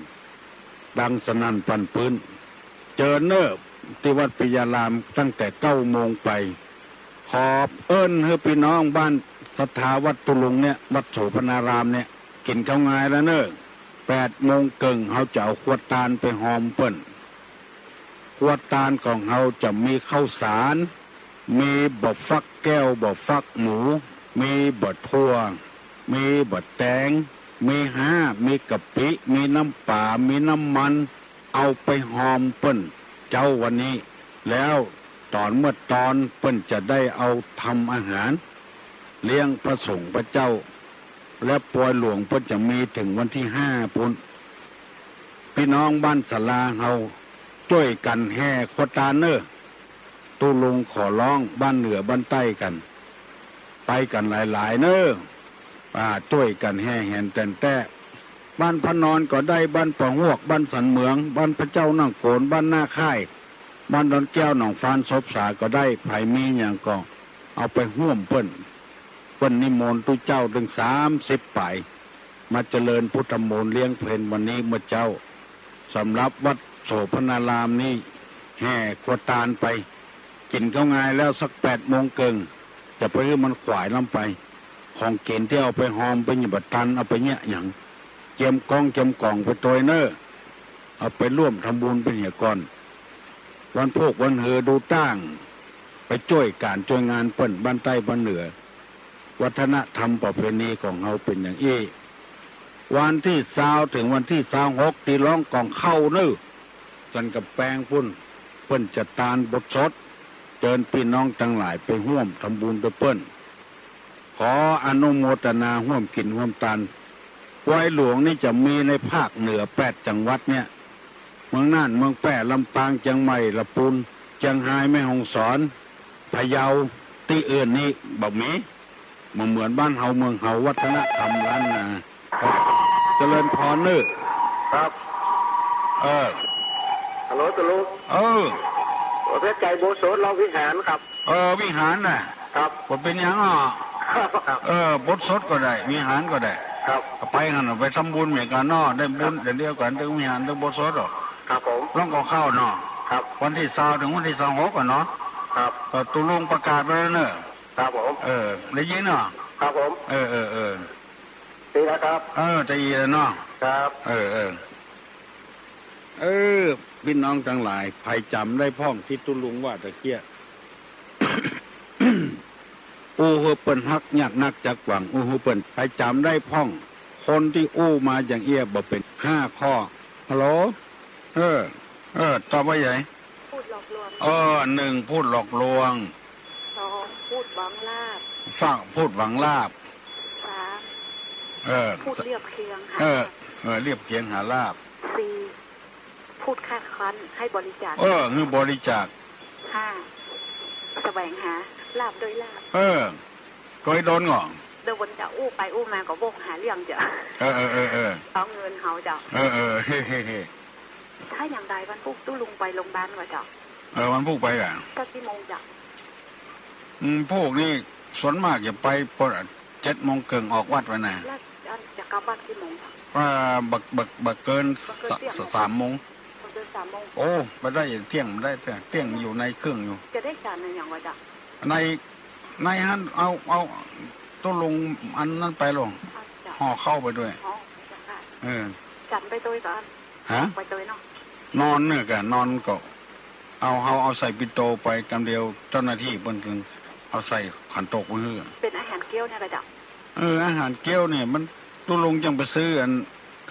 ดังสนั่นปั่นปื๊น เจิญเน้อ ตี้วัดปิยารามตั้งแต่เก้าโมงไป ขอเอิ้นหื้อปี้น้องบ้านศรัทธาวัดตุ๊ลุงเนี่ย วัดโสภณารามเนี่ย กิ๋นข้าวงายละเน้อ แปดโมงเกิ่งเฮาจะเอาขวดตานไปฮอมเปิ้น ขวดตานของเฮาจะมีข้าวสาร มีบ่าฟักแก้ว บ่าฟักหมู มีบ่าถั่ว มีบ่าแตง มีฮ้า มีกะปิ มีน้ำป๋า มีน้ำมัน เอาไปฮอมเปิ้นเจ๊าวันนี้ แล้วต๋อนเมื่อตอนเปิ้นจะได้เอาทำอาหาร เลี้ยงพระสงฆ์พระเจ้า และปวยหลวงเปิ้นจะมีเถิงวันตี้ห้าปู๊น ปี้น้องบ้านศาลาเฮาจ้วยกั๋นแห่ขวดตานเน้อ ตุ๊ลุงขอร้องบ้านเหนือบ้านใต้กั๋น ไปกั๋นหลายๆ เน่อ อ่า จ้วยกั๋นแห่แหนแต๋นแต๊ บ้านพระนอนก็ได้ บ้านป่าฮวก บ้านสันเหมือง บ้านพระเจ้านั่งโขน บ้านหน้าค่าย บ้านดอนแก้ว หนองฟาน ศพสาก็ได้ ใผมีหยังก็เอาไปฮ่วมเปิ้น เปิ้นนิมนต์ตุ๊เจ้าตึงสามสิบป๋าย มาเจริญพุทธมนต์เลี้ยงเพลวันนี้เมื่อเจ๊า สำหรับวัดโสภณารามนี้ แห่ครัวตานไป กิ๋นข้าวงายแล้วสักแปดโมงเกิ่ง จะไปหื้อมันขวายล้ำไป ของกิ๋นตี้เอาไปฮอมไปหยิบตันเอาไปเยียะหยัง เจียมกองเจียมก่องไปตวยเน่อ เอาไปร่วมทำบุญเป๋นเหียก่อน วันพูกวันหือดูตั้ง ไปจ้วยก๋านจ้วยงานเปิ้นบ้านใต้บ้านเหนือ วัฒนธรรมประเพณีของเฮาเป๋นอย่างอี้ วันตี้ซาวเถิงวันตี้ซาวหก ตี้ร้องก่องเข้าเน่อ สันก๋ำแปงปู้น เปิ้นจะตานบทสด เจิญปี้น้องตังหลายไปฮ่วมทำบุญตวยเปิ้น ขออนุโมทนาฮ่วมกิ๋นฮ่วมตาน ปวยหลวงนี้จะมีในภาคเหนือแปดจังหวัดเนี่ย เมืองน่าน เมืองแป้ ลำปาง เจียงใหม่ ละปูน เจียงฮาย แม่ฮ่องสอน พะเยา ตี้อื่นนี้บ่มี บ่เหมือนบ้านเฮาเมืองเฮา วัฒนธรรมล้านนา ครับ เจริญพรเน่อ ครับ เออ ฮัลโหล ตุ๊ลุง เออ ประเภทใจโบสถ์ รอบวิหารครับ เออ วิหารน่ะ ครับ บ่เป๋นหยังอ่ะ ครับ เออ บทสดก็ได้ วิหารก็ได้ ครับ ไปหั้นน่ะ ไปทำบุญเหมือนกั๋นเนาะ ได้บุญ ครับ เดี๋ยวเดียวกั๋น ตึงวิหาร ตึงบทสดหรอก ครับผม ร้องก่องเข้าเนาะ ครับ วันตี้ซาวเถิงวันตี้ซาวหกอะเนาะ ครับ เออ ตุ๊ลุงประกาศไว้แล้วเน่อ ครับผม เออ ได้ยินเนาะ ครับผม เออ เออ เออ ดีแล้วครับ เออ จะอี้แล้วเนาะ ครับ เออ เออ เออ ปี้น้องตังหลาย ใผจ๋ำได้พ่องตี้ตุ๊ลุงว่าตะเกียะ อู้หื้อเปิ้นฮักยากนักจักหวัง อู้หื้อเปิ้น ใผจ๋ำได้พ่อง คนตี้อู้มาอย่างเอี้ยบ่เป๋น ห้าข้อ ฮัลโหล เออ เออ ตอบว่าไง พูดหลอกลวง เออ หนึ่ง พูดหลอกลวง สอง พูดหวังลาภ สอง พูดหวังลาภ สาม เออ พูดเรียบเคียงหา เออ ลาภ เออ เรียบเคียงหาลาภ สี่ พูดคาดคั้นให้บริจาค เออ หื้อบริจาค ห้า แสวงหาลาภด้วยลาภ เออ เกยโดนก่อ เดี๋ยววันจะอู้ไปอู้มาก็วกหาเรื่องเจ้า เออ เออ เออ เออ เอาเงินเขาเจ้า เออ เออ เฮ้ เฮ้ เฮ้ ถ้าอย่างใดวันพูกตุ๊ลุงไปโรงพยาบาลก่อเจ้า เออ วันพูกไปก่อ สักกี่โมงเจ้า อืม พูกนี่ส่วนมากจะไปปะ เจ็ดโมงเกิ่งออกวัดไปน่ะ แล้วจะกลับบ้านกี่โมงเจ้า อ่า บ่ บ่ บ่เกิน บ่เกิน สะ เตี้ยง สามโมง บ่เกินสามโมง โอ้ ไปได้เตี้ยง ได้เตี้ยง เตี้ยงอยู่ในเครื่องอยู่ จะได้ฉันในอย่างวะเจ้า ใน ในหั้น เอา เอาตุ๊ลุงอันนั้นไปลง เอาเจ้า ห่อข้าวไปด้วย อ๋อ เจ้าค่ะ เออ ฉันไปตวยก่อน ฮะ ไปตวยเนาะ นอนเนี่ยก่ะ นอนก็ เอา เอา เอาใส่ปิ่นโตไปกำเดียว เจ้าหน้าตี้เปิ้นจึงเอาใส่ขันโตกไว้หื้อ เป๋นอาหารเก๊ยวเนี่ยก่อเจ้า เออ อาหารเก๊ยวเนี่ย มันตุ๊ลุงจังไปซื้ออัน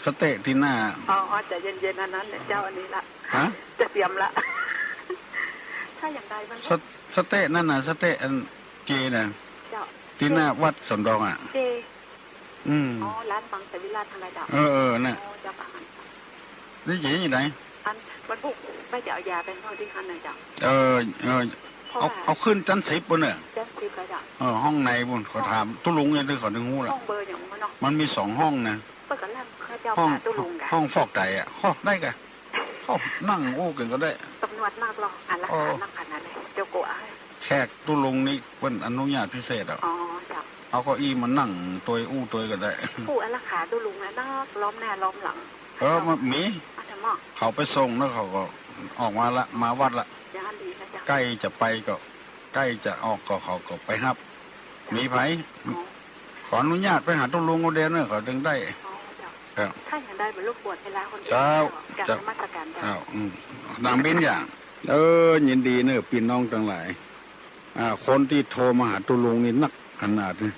สะเต๊ะตี้หน้า อ๋อ อ๋อ ใจ๋เย็นๆ อันนั้นเนี่ยเจ้า อันนี้ละ ฮะ จะเตรียมละ ถ้าอย่างใดมัน สะ สะเต๊ะนั่นน่ะ สะเต๊ะอันเจน่ะ เจ้า ตี้หน้าวัดสำดองอ่ะ เจ อืม อ๋อ ร้านบังสวิรัติอะไรเจ้า เออ เออ น่ะ อ๋อ เจ้าค่ะ นี่เจ๋งอยู่ไหน อันวันพูกไปจะเอายาไปห้องตี้หั้นนะเจ้า เออ เออ เพราะ เอา ว่า เอาขึ้นจั๊นสิบปู้นเน่อ จั๊นสิบแล้วเจ้า เออ ห้องในปู้น เขาถามตุ๊ลุงเนี่ย ตี้เขาถึงฮู้ละ ห้องเบอร์อย่างนั้นเนาะ มันมีสองห้องนะ เปิ้นก็ลั่นข้าเจ้า ห้อง หาตุ๊ลุงก่ะ ห้องฟอกไตอ่ะ ฟอกได้ก่ะ โอ้ นั่งอู้กั๋นก็ได้ ตำรวจนักหรอ อันละ โอ้ นักขนาดไหน เจ้ากลัว แขกตุ๊ลุงนี่เปิ้นอนุญาตพิเศษอ่ะ อ๋อ เจ้า เอาเก้าอี้มานั่งตวยอู้ตวยก็ได้ ผู้อารักขาตุ๊ลุงนะ นักล้อมหน้าล้อมหลัง เออ มันมี อาตมา เขาไปส่งแล้วเขาก็ออกมาละ มาวัดละ อย่างนั้นดีนะเจ้า ใก้จะไปก็ ใก้จะออกก็เขาก็ไปฮับ มีใผ อ๋อ ขออนุญาตไปหาตุ๊ลุงเอาเดียวเน่อ เขาจึงได้ อ๋อ เจ้า ครับ ถ้าอย่างใดบ่รบกวนเวลาคนอื่น เจ้า เจ้า เจ้า นมัสการเจ้า เจ้า อืม นางเบญจา เออ ยินดีเน่อ ปี้น้องตังหลาย อ่า คนตี้โทรมาหาตุ๊ลุงนี่นักขนาดนี้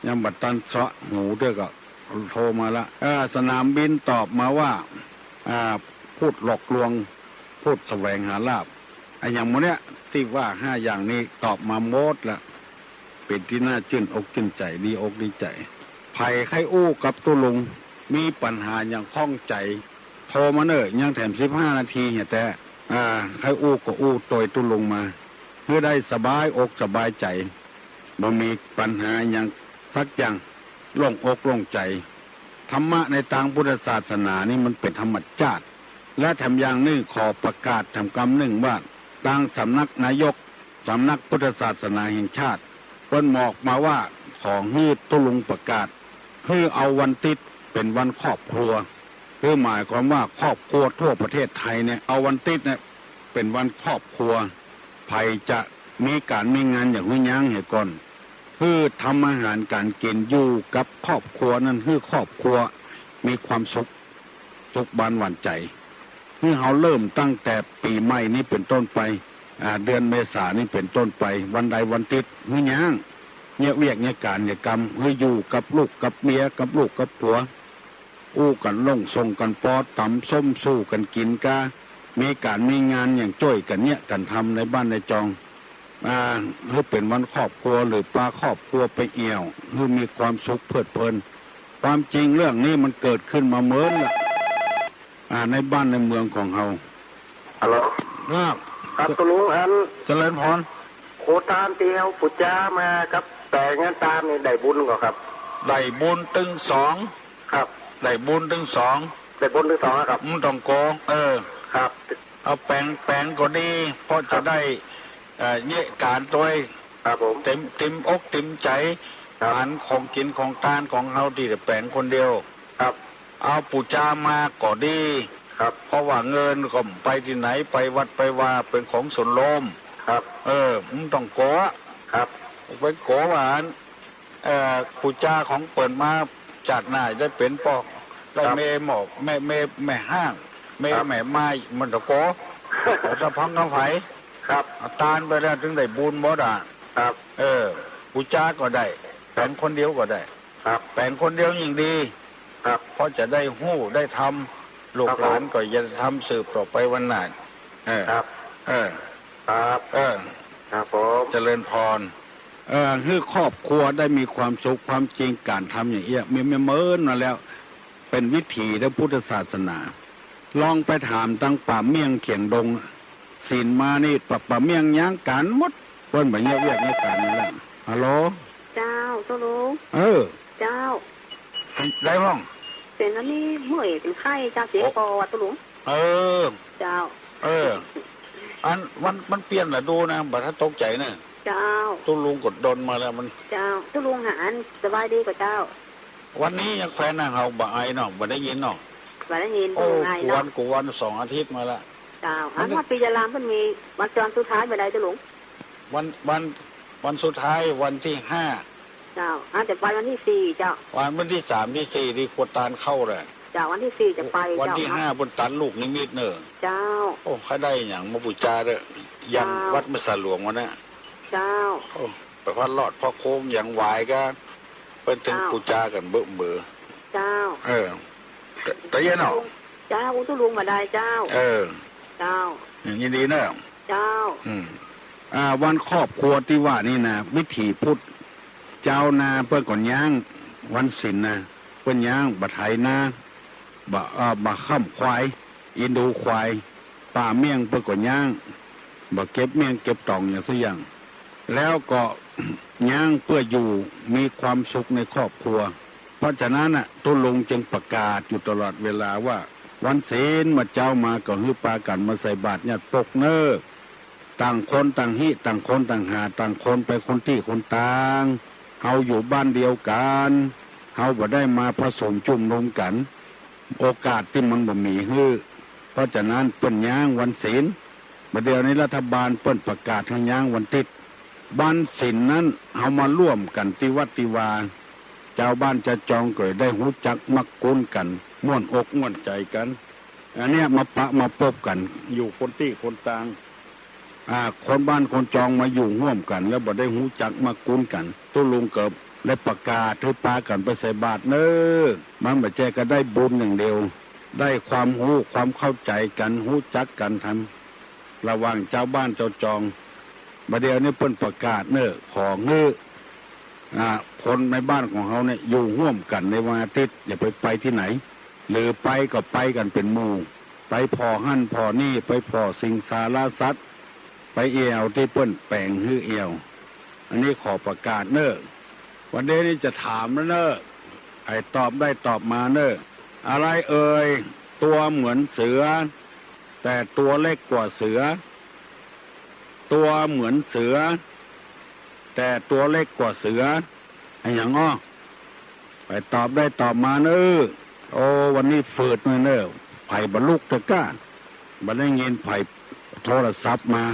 ยังบ่ตันเซาะหูเตื้อก็โทรมาละ อ่า สนามบินตอบมาว่า อ่า พูดหลอกลวง พูดแสวงหาลาภ อะหยังหมู่เนี้ย ตี้ว่าห้าอย่างนี้ตอบมาหมดละ เป๋นตี้น่าจื้นอกจื้นใจ๋ ดีอกดีใจ๋ ใผใค่อู้กับตุ๊ลุง มีปัญหาหยังข้องใจ๋ โทรมาเน่อ ยังแถมสิบห้านาทีเหียแต๊ อ่า ใค่อู้ก็อู้ตวยตุ๊ลุงมา หื้อได้สบายอกสบายใจ๋ บ่มีปัญหาหยังสักอย่าง โล่งอกโล่งใจ๋ ธรรมะในตางพุทธศาสนานี่มันเป๋นธรรมชาติ และแถมอย่างนึ่งขอประกาศแถมกำนึ่งว่า ตางสำนักนายก สำนักพุทธศาสนาแห่งชาติ เปิ้นบอกมาว่า ขอหื้อตุ๊ลุงประกาศ หื้อเอาวันติ๊ดเป๋นวันครอบครัว คือหมายความว่าครอบครัวทั่วประเทศไทยเนี่ย เอาวันติ๊ดเนี่ยเป๋นวันครอบครัว ใผจะมีก๋านมีงานอย่างหื้อยั้งเหียก่อน หื้อทำอาหารก๋านกิ๋นอยู่กับครอบครัวนั้น หื้อครอบครัวมีความสุข สุขบานหวานใจ๋ หื้อเฮาเริ่มตั้งแต่ปี๋ใหม่นี้เป๋นต้นไป อ่า เดือนเมษานี้เป๋นต้นไป วันใดวันติ๊ดหื้อยั้ง เยียะเวียกเยียะก๋านเยียะกำ หื้ออยู่กับลูกกับเมีย กับลูกกับผัว อู้กั๋นล่งส่งกั๋นปอ ต๋ำส้มสู้กั๋นกิ๋นกา มีก๋านมีงานอย่างจ้วยกั๋นเยียะกั๋นทำในบ้านในจอง อ่า หื้อเป๋นวันครอบครัว หรือปาครอบครัวไปเอี่ยว หื้อมีความสุขเพลิดเพลิน ความจริงเรื่องนี้มันเกิดขึ้นมาเมินละ อ่า ในบ้านในเมืองของเฮา ฮัลโหล ครับ ครับ ตุ๊ลุง อัน เจริญพร โขตานตี้เฮาปู๋จามากับแป๋งอันตานนี่ได้บุญก่อครับ ได้บุญตึงสอง ครับ ได้บุญตึงสอง ได้บุญตึงสองครับ อืม ต้องโก เออ ครับ เอาแป๋ง แป๋งก็ดี เพราะจะได้ เอ่อ เยียะก๋านตวย ครับผม เต๋ม เต๋มอกเต๋มใจ๋ ครับ อาหารของกิ๋นของตานของเฮาตี้แต่แป๋งคนเดียว ครับ เอาปู๋จามาก็ดี ครับ เพราะว่าเงินก็ไปตี้ไหน ไปวัดไปวา เป๋นของส่วนรวม ครับ เออ บ่ต้องกั๋ว ครับ ไปกั๋วว่าอัน เอ่อ ปู๋จาของเปิ้นมา จาติหน้าได้เป๋นป้อ ได้ ครับ แม่หม้อ แม่ แม่ แม่ฮ้าง แม่ ครับ แม่ไม้ บ่ต้องกั๋ว แต่ถ้าพังกำไผ ครับ เอาตานไปแล้วตึงได้บุญหมดอะ ครับ เออ ปู๋จาก็ได้ แป๋งคนเดียวก็ได้ ครับ แป๋งคนเดียวยิ่งดี ครับ เพราะจะได้ฮู้ได้ทำ ลูกหลานก็จะทำสืบต่อไปวันหน้า เออ ครับ เออ ครับ เออ ครับผม เจริญพร เออ หื้อครอบครัวได้มีความสุข ความจริงก๋านทำอย่างเอี้ย มี มีเมินมาแล้ว เป๋นวิถีตางพุทธศาสนา ลองไปถามตางป่าเมี่ยงเขียงดง ศีลมานี่ ป่า ป่าเมี่ยงยั้งก๋านหมด เปิ้นบ่เยียะเวียกเยียะก๋านนั่นแหละ ฮัลโหล เจ้า ตุ๊ลุง เออ เจ้า ได้พ่อง เป๋นอันนี้เมื่อยเป๋นไข้เจ้า เจ็บ โอ้ คอตุ๊ลุง เออ เจ้า เออ อัน มัน มันเปลี่ยนฤดูนะ บ่ต้องตกใจ๋นะ เจ้า ตุ๊ลุงก็ดนมาแล้วมัน เจ้า ตุ๊ลุงหาอันสบายดีก่อเจ้า วันนี้ยังแควนนางเฮาบ่ไอเนาะ บ่ได้ยินเนาะ บ่ได้ยิน โอ้ ตุ๊ลุงไอเนาะ กวน กวนสองอาทิตย์มาละ เจ้า อัน มัน ว่าปียะลามเปิ้นมีวันจันทร์สุดท้ายเมื่อใดตุ๊ลุง วัน วัน วันสุดท้ายวันตี้ห้า เจ้า อาจจะไปวันตี้สี่เจ้า วัน วันตี้สามตี้สี่ตี้ขวดตานเข้าแหละ เจ้า วันตี้สี่จะไป วันตี้ เจ้า ห้าเปิ้นตัดลูกนิมิตเน่อ เจ้า โอ้ ใค่ได้หยังมาปู๋จาเน่อ ยัง เจ้า วัดแม่สาหลวงวะนะ เจ้า โอ้ ไปพัดลอดพ่อโค้งยังหวายกา เปิ้นตึง เจ้า ปู๋จากั๋นเบ้อเบ้อ เจ้า เออ แต่ แต่เย็นเนาะ เจ้า ตุ๊ลุงบ่ได้เจ้า เออ เจ้า ยินดีเน่อ เจ้า อืม อ่า วันครอบครัวตี้ว่านี่นะ วิถีพุทธ จาวนาเปิ้นก็ยั้ง วันศีลนะ เปิ้นยั้ง บ่ไถนา บ่ เอ่อ บ่ค้ำควาย เอ็นดูควาย ป่าเมี่ยงเปิ้นก็ยั้ง บ่เก็บเมี่ยงเก็บตองหยังสักอย่าง แล้วก็ยั้งเปื้ออยู่มีความสุขในครอบครัว เพราะฉะนั้นน่ะ ตุ๊ลุงจึงประกาศอยู่ตลอดเวลาว่า วันศีลเมื่อเจ๊ามาก็หื้อปากั๋นมาใส่บาตรญาติปกเน่อ ต่างคนต่างฮิ ต่างคนต่างหา ต่างคนไปคนตี้คนตาง เฮาอยู่บ้านเดียวกั๋น เฮาบ่ได้มาผสมจุมนุมกั๋น โอกาสตี้มันบ่มีหื้อ เพราะฉะนั้นเปิ้นยั้งวันศีล บ่าเดี่ยวนี้รัฐบาลเปิ้นประกาศหื้อยั้งวันติ๊ด วันศีลนั้นเฮามาร่วมกั๋นตี้วัดตี้วา จาวบ้านจาวจองก็ได้ฮู้จักมักคุ้นกั๋น ม่วนอกม่วนใจ๋กั๋น อันเนี้ยมาปะมาปบกั๋น อยู่คนตี้คนตาง อ่า คนบ้านคนจองมาอยู่ฮ่วมกั๋น แล้วบ่ได้ฮู้จักมักคุ้นกั๋น ตุ๊ลุงก็ได้ประกาศหื้อปากั๋นไปใส่บาตรเน่อ มันบ่ใจ้ก็ได้บุญอย่างเดียว ได้ความฮู้ความเข้าใจ๋กั๋น ฮู้จักกั๋นทำ ระหว่างจาวบ้านจาวจอง บ่าเดี่ยวนี้เปิ้นประกาศเน่อ ขอหื้อ อ่า คนในบ้านของเฮาเนี่ยอยู่ฮ่วมกั๋นในวันอาติ๊ด อย่าไปไปตี้ไหน หรือไปก็ไปกั๋นเป๋นหมู่ ไปผ่อหั้นผ่อนี่ ไปผ่อสิงสารสัตว์ ไปแอ่วตี้เปิ้นแป๋งหื้อแอ่ว อันนี้ขอประกาศเน่อ วันนี้นี่จะถามแล้วเน่อ ใผตอบได้ตอบมาเน่อ อะไรเอ่ย ตัวเหมือนเสือ แต่ตัวเล็กกว่าเสือ ตัวเหมือนเสือ แต่ตัวเล็กกว่าเสือ อะหยังอ้อ ใผตอบได้ตอบมาเน่อ โอ้ วันนี้ฝืดหน่อยเน่อ ใผบ่ลุกตะก้า บ่ได้ยินใผโทรศัพท์มา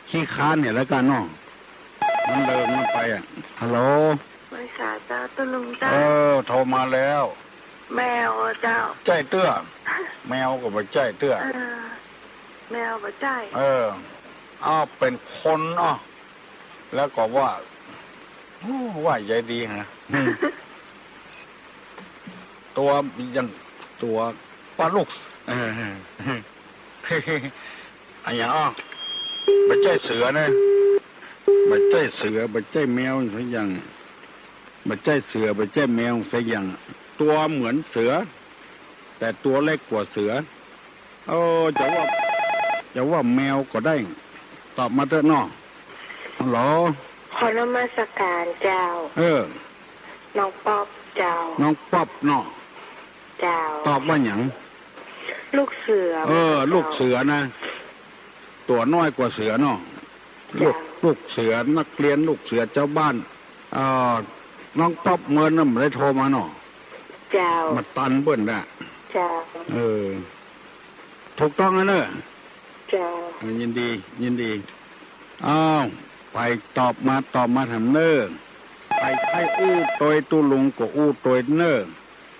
ขี้ค้านเนี่ยแล้วกันเนาะ มันเดินมันไปอะ ฮัลโหล ไหว้สาเจ้า ตุ๊ลุงเจ้า เออ โทรมาแล้ว แมวเจ้า ใจ้เตื้อ แมวก็บ่ใจ้เตื้อ เออ แมวบ่ใจ้ เออ อ้าว เป๋นคนอ้อ แล้วก็ว่า โอ้ ว่าใยดีฮะ ตัวยัง ตัวปลาลูก เออ อะหยังอ้อ บ่ใจ้เสือนะ บ่ใจ้เสือ บ่ใจ้แมวสักอย่าง บ่ใจ้เสือ บ่ใจ้แมวสักอย่าง ตัวเหมือนเสือ แต่ตัวเล็กกว่าเสือ โอ้ จะว่า จะว่าแมวก็ได้ ตอบมาเต๊อะเนาะ ฮัลโหล ขอนมัสการเจ้า เออ น้องป๊อปเจ้า น้องป๊อปเนาะ เจ้า ตอบว่าหยัง ลูกเสือ เออ เจ้า ลูกเสือนะ ตั๋วน้อยกว่าเสือเนาะ ลูก เจ้า ลูกเสือนักเรียน ลูกเสือจาวบ้าน เอ่อ น้องป๊อปเมินน่ะบ่ได้โทรมาเนาะ เจ้า มาตันเปิ้นน่ะ เจ้า เออ ถูกต้องแล้วเน่อ เจ้า เออ ยินดี ยินดี อ้าว ใผตอบมา ตอบมาแถมเน่อ ใผใค่อู้ตวยตุ๊ลุงก็อู้ตวยเน่อ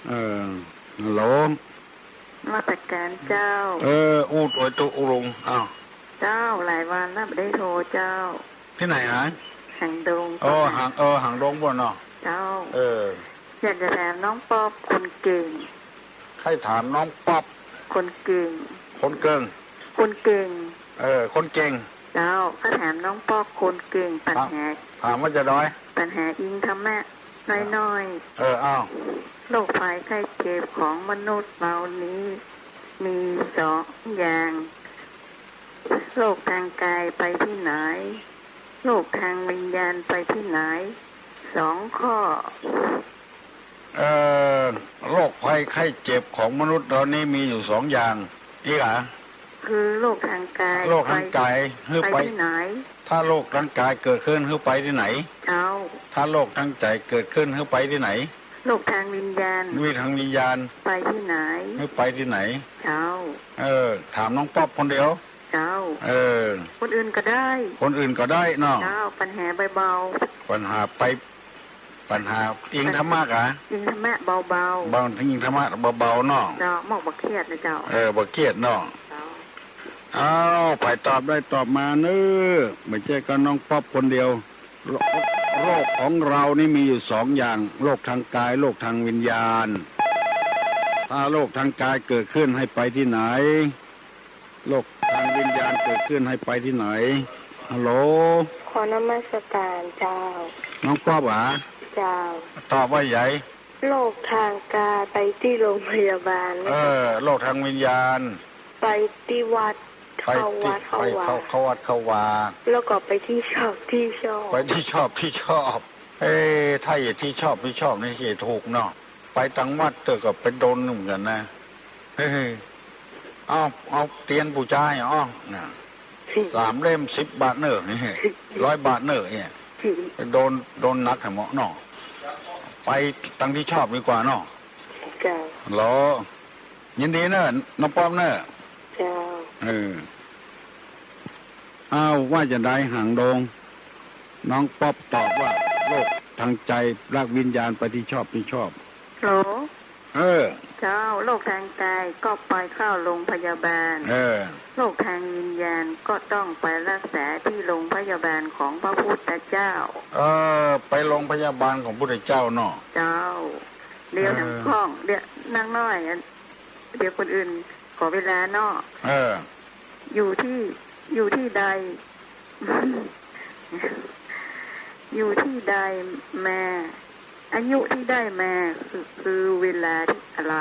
เออ ฮัลโหล นมัสการเจ้า เออ อู้ตวยตุ๊ลุง อ้าว เจ้า หลายวันแล้วบ่ได้โทรเจ้า ตี้ไหนหา หางดง เออ หาง เออ หางดงปู้นเนาะ เจ้า เออ อยากจะถามน้องป๊อปคนเก่ง ใค่ถามน้องป๊อป คนเก่ง คนเก่ง คนเก่ง เออ คนเก่ง เจ้า ใค่ถามน้องป๊อปคนเก่ง ปัญหา ถาม ถามว่าจะได้ ปัญหาอิงธรรมะน้อยๆ เออ อ้าว โรคภัยไข้เจ็บของมนุษย์เรานี้มีสองอย่าง โรคทางกายไปตี้ไหน โรคทางวิญญาณไปตี้ไหน สองข้อ เอ่อ โรคภัยไข้เจ็บของมนุษย์เรานี้มีอยู่สองอย่าง อีกอะ คือโรคทางกาย โรคทางกาย ไป หื้อ ไป ไปตี้ไหน ถ้าโรคทางกายเกิดขึ้น หื้อไปตี้ไหน เจ้า ถ้าโรคทางใจ๋เกิดขึ้น หื้อไปตี้ไหน โรคทางวิญญาณ โรคทางวิญญาณ ไปตี้ไหน หื้อไปตี้ไหน เจ้า เออ ถามน้องป๊อปคนเดียว เจ้า เออ คนอื่นก็ได้ คนอื่นก็ได้เนาะ เจ้า ปัญหาเบาๆ ปัญหาไป ปัญหาอิงธรรมะกะ อิงธรรมะเบาๆ เบา อิงธรรมะเบาๆ เนาะ เจ้า หมอกบ่เครียดนะเจ้า เออ บ่เครียดเนาะ เจ้า อ้าว ใผตอบได้ตอบมาเน่อ บ่ใจ้ก้าน้องป๊อปคนเดียว โร- โรคของเรานี่มีอยู่สองอย่าง โรคทางกาย โรคทางวิญญาณ ถ้าโรคทางกายเกิดขึ้นหื้อไปตี้ไหน โรคทางวิญญาณเกิดขึ้นหื้อไปตี้ไหน ฮัลโหล ขอนมัสการเจ้า น้องป๊อปหวา เจ้า ตอบว่าใหญ่ โรคทางกายไปตี้โรงพยาบาล เออ โรคทางวิญญาณ ไปตี้วัด ไปตี้ เข้าวัดเข้าวา ไปเข้า เข้าวัดเข้าวา แล้วก็ไปตี้ชอบตี้ชอบ ไปตี้ชอบตี้ชอบ เอ๊ะ ถ้าจะตี้ชอบตี้ชอบนี่จะถูกเนาะ ไปตังวัดเต๊อะก็ไปโดนเหมือนกั๋นนะ เฮ้ย เอา เอาเตียนปู๋จาอ้อ น่ะ สามเล่มสิบบาทเน่อ ร้อยบาทเน่อเนี่ย โดน โดนหนักแหมเนาะ ไปตังตี้ชอบดีกว่าเนาะ เจ้า เหรอ ยินดีเน่อ น้องป๊อปเน่อ เจ้า เออ อ้าว ว่าจะได้หางดง น้องป๊อปตอบว่า โรคทางใจ๋และวิญญาณไปตี้ชอบตี้ชอบ ฮัลโหล เออ เจ้า โรคทางกายก็ไปเข้าโรงพยาบาล เออ โรคทางวิญญาณก็ต้องไปรักษาตี้โรงพยาบาลของพระพุทธเจ้า เออ ไปโรงพยาบาลของพุทธเจ้าเนาะ เจ้า เดี๋ยว เออ หนังข้อง เดี๋ยวนักน้อย อัน เดี๋ยวคนอื่นขอเวลาเนาะ เออ อยู่ตี้ อยู่ตี้ใด อยู่ตี้ใดมา อายุตี้ได้มาคือ คือเวลาอะไร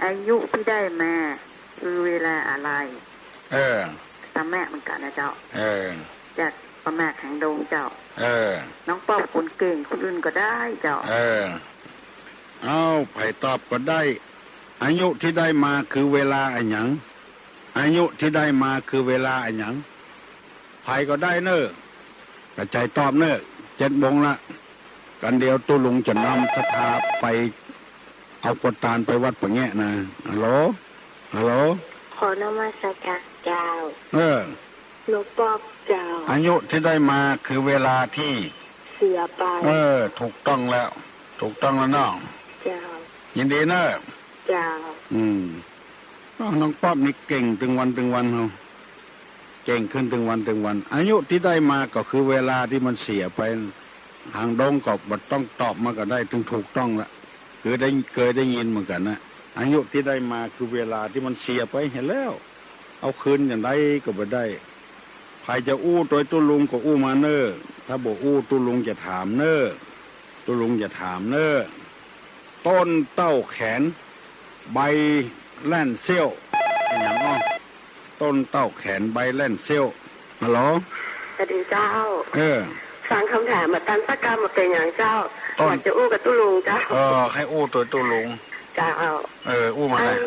อายุตี้ได้มาคือเวลาอะไร เออ ป้อแม่เหมือนกั๋นนะเจ้า เออ จากป้อแม่แข็งดงเจ้า เออ น้องป๊อบคนเก่ง คนอื่นก็ได้เจ้า เออ เอ้า ใผตอบก็ได้ อายุตี้ได้มาคือเวลาอะหยัง อายุตี้ได้มาคือเวลาอะหยัง ใผก็ได้เน่อ กระจายตอบเน่อ เจ็ดโมงละ กั๋นเดี๋ยวตุ๊ลุงจะนำศรัทธาไป เอาขวดตานไปวัดป่าแงะนะ ฮัลโหล ฮัลโหล ขอนมัสการเจ้า เออ น้องป๊อบเจ้า อายุตี้ได้มาคือเวลาตี้ เสียไป เออ ถูกต้องแล้ว ถูกต้องแล้วน้อง เจ้า ยินดีเน่อ เจ้า อืม อ้าว น้องป๊อบนี่เก่งตึงวันตึงวันเฮา เก่งขึ้นตึงวันตึงวัน อายุตี้ได้มาก็คือเวลาตี้มันเสียไป หางดงก็บ่ต้องตอบมาก็ได้ ตึงถูกต้องละ คือได้ เคยได้ยินเหมือนกั๋นนะ อายุตี้ได้มาคือเวลาตี้มันเสียไปหั้นแหล้ว เอาคืนจะได้ก็บ่ได้ ใผจะอู้ตวยตุ๊ลุงก็อู้มาเน่อ ถ้าบ่อู้ตุ๊ลุงจะถามเน่อ ตุ๊ลุงจะถามเน่อ ต้นเต้าแขน ใบแล่นเสี้ยว อะหยังอ้อ ต้นเต้าแขนใบแล่นเสี้ยว ฮัลโหล สวัสดีเจ้า เออ ฟังกำถามบ่ตันสักกำบ่เป๋นหยังเจ้า ต้น ว่าจะอู้กับตุ๊ลุงเจ้า เออ ใค่อู้ตวยตุ๊ลุง เจ้า เออ อู้มาเลย อัน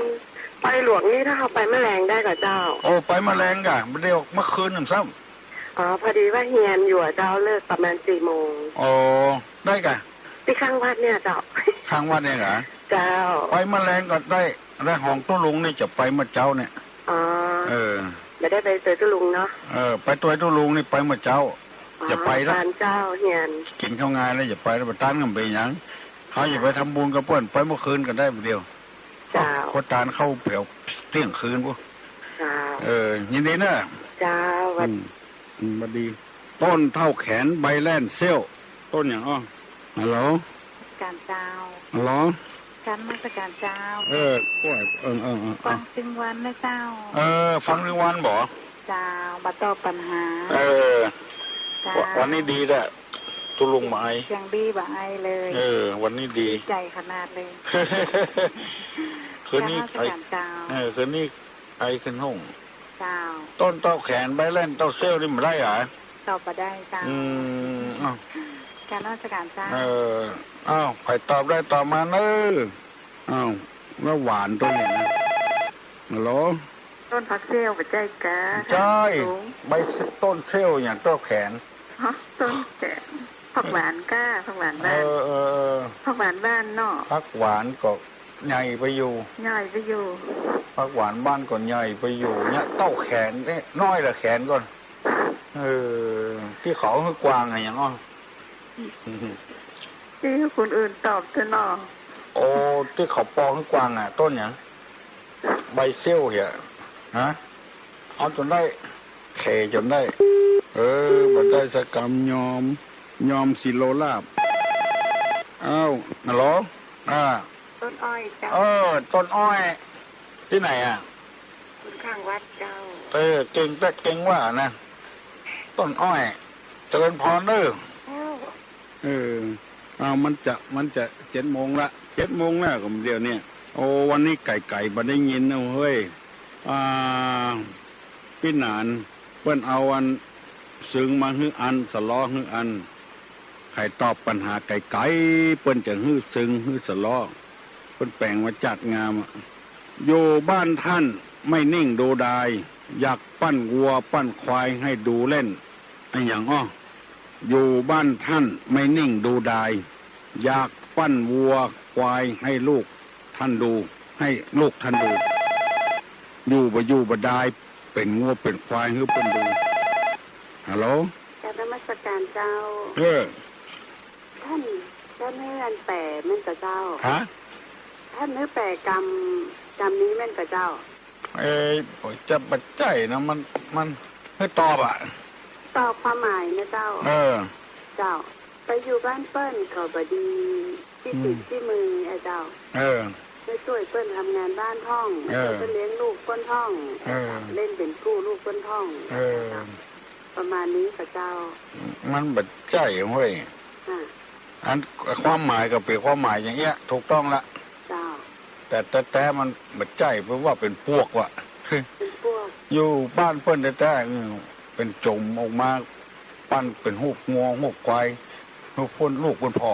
ปอยหลวงนี่ถ้าเฮาไปเมื่อแลงได้ก่อเจ้า โอ้ ไปเมื่อแลงก่ะ บ่ได้ออกเมื่อคืนนั่นซ้ำ อ๋อ พอดีว่าเฮียนอยู่อะเจ้า เลิกประมาณสี่โมง อ๋อ ได้ก่ะ ตี้ข้างวัดเนี่ยเจ้า ข้างวัดเนี่ยเหรอ เจ้า ไปเมื่อแลงก็ได้ แล้วของตุ๊ลุงนี่จะไปเมื่อเจ๊าเนี่ย อ๋อ เออ บ่ได้ไปตวยตุ๊ลุงเนาะ เออ ไปตวยตุ๊ลุงนี่ไปเมื่อเจ๊า อ๋อ จะไปละ ตานเจ้าเฮียน กิ๋นข้าวงายแล้วจะไปละ บ่ตานก็บ่เป๋นหยัง เฮาจะไปทำบุญกับเปิ้น ไปเมื่อคืนก็ได้บ่าเดี่ยว เจ้า เพราะตานเข้าแผวเตี้ยงคืนปุ๊บ เจ้า เออ ยินดีเน่อ เจ้า หวัด อืม อืม หวัดดี ต้นเต้าแขนใบแล่นเสี้ยว ต้นหยังอ้อ ฮัลโหล การเจ้า ฮัลโหล การนมัสการเจ้า เออ โอ้ย เออ เออ เออ ฟังตึงวันนะเจ้า เออ ฟังตึงวันบ่ เจ้า มาตอบปัญหา เออ เจ้า วันนี้ดีแหละ ตุ๊ลุงบ่ไอ เสียงดีบ่ไอเลย เออ วันนี้ดี ดีใจ๋ขนาดเลย คืนนี้ การนมัสการเจ้า ไอ เออ คืนนี้ไอขึ้นห้อง เจ้า ต้นเต้าแขนใบแล่นเต้าเสี้ยวนี่บ่ได้หรอ ตอบบ่ได้เจ้า อืม อ้าว การนมัสการเจ้า เออ อ้าว ใผตอบได้ตอบมาเน่อ อ้าว แล้วหวานตวยหยังนะ ฮัลโหล ต้นผักเสี้ยวบ่ใจ้กา ใจ้ ลุง ใบต้นเสี้ยวหยังเต้าแขน ฮะ ต้นแขน ผักหวานก้า ผักหวานบ้าน เออ เออ เออ ผักหวานบ้านเนาะ ผักหวานก็ใหญ่ไปอยู่ ใหญ่ไปอยู่ ผักหวานบ้านก็ใหญ่ไปอยู่ เนี่ย เต้าแขนเนี่ย น้อยละแขนก่อน เออ ตี้เขาหื้อกวางอะหยังอ้อ ตี้คนอื่นตอบเถอะเนาะ โอ้ ตี้เขาปอหื้อกวางอะ ต้นหยัง ใบเสี้ยวเหีย ฮะ เอาจ๋นได้ แข่จ๋นได้ เออ บ่ได้สักกำ ยอม ยอมสิโลลาภ อ้าว ฮัลโหล อ่า ต้นอ้อยเจ้า เออ ต้นอ้อย ตี้ไหนอะ คนข้างวัดเจ้า เออ เก่งแต๊เก่งว่านะ ต้นอ้อย เจริญพรเน่อ เจ้า เออ อ้าว มันจะ มันจะเจ็ดโมงละ เจ็ดโมงแล้วก็เดี๋ยวเนี่ย โอ้ วันนี้ไก๋ๆ บ่ได้ยินนะเฮ้ย อ่า ปี้หนาน เปิ้นเอาอัน ซึ่งมาหื้ออัน สะลอหื้ออัน ใผตอบปัญหาไก๋ๆ เปิ้นจะหื้อซึ่งหื้อสะลอ เปิ้นแป๋งมาจัดงามอะ อยู่บ้านท่านไม่นิ่งดูดาย อยากปั้นวัวปั้นควายให้ดูเล่น อะหยังอ้อ อยู่บ้านท่านไม่นิ่งดูดาย อยากปั้นวัวควายให้ลูกท่านดู ให้ลูกท่านดู อยู่บ่อยู่บ่ดาย เป๋นงัวเป๋นควายหื้อเปิ้นดู ฮัลโหล กราบนมัสการเจ้า เออ ต้าน ต้านหื้ออันแป๋แม่นก่อเจ้า ฮะ ต้านหื้อแป๋กำ กำนี้แม่นก่อเจ้า เอ่อ จะบ่ใจ้นะ มัน มันหื้อตอบอะ ตอบความหมายนะเจ้า เออ เจ้า ไปอยู่บ้านเปิ้นก็บ่ดี ตี้ อืม ติดตี้มืออะเจ้า เออ ไปจ้วยเปิ้นทำงานบ้านพ่อง เออ เปิ้นเลี้ยงลูกเปิ้นพ่อง เออ เล่นเป๋นกู้ลูกเปิ้นพ่อง เออ ประมาณนี้ก่อเจ้า มันบ่ใจ้เว้ย อ่ะ อันความหมายก็เป๋นความหมายอย่างเงี้ย ถูกต้องละ เจ้า แต่แต๊ๆ มันบ่ใจ้ เพราะว่าเป๋นปวกว่ะ เป๋นปวก อยู่บ้านเปิ้นแต๊ๆ อืม เป๋นจ๋มออกมา ปั้นเป๋นฮูปงัว ฮูปควาย ฮูปเปิ้น ลูกเปิ้นผ่อ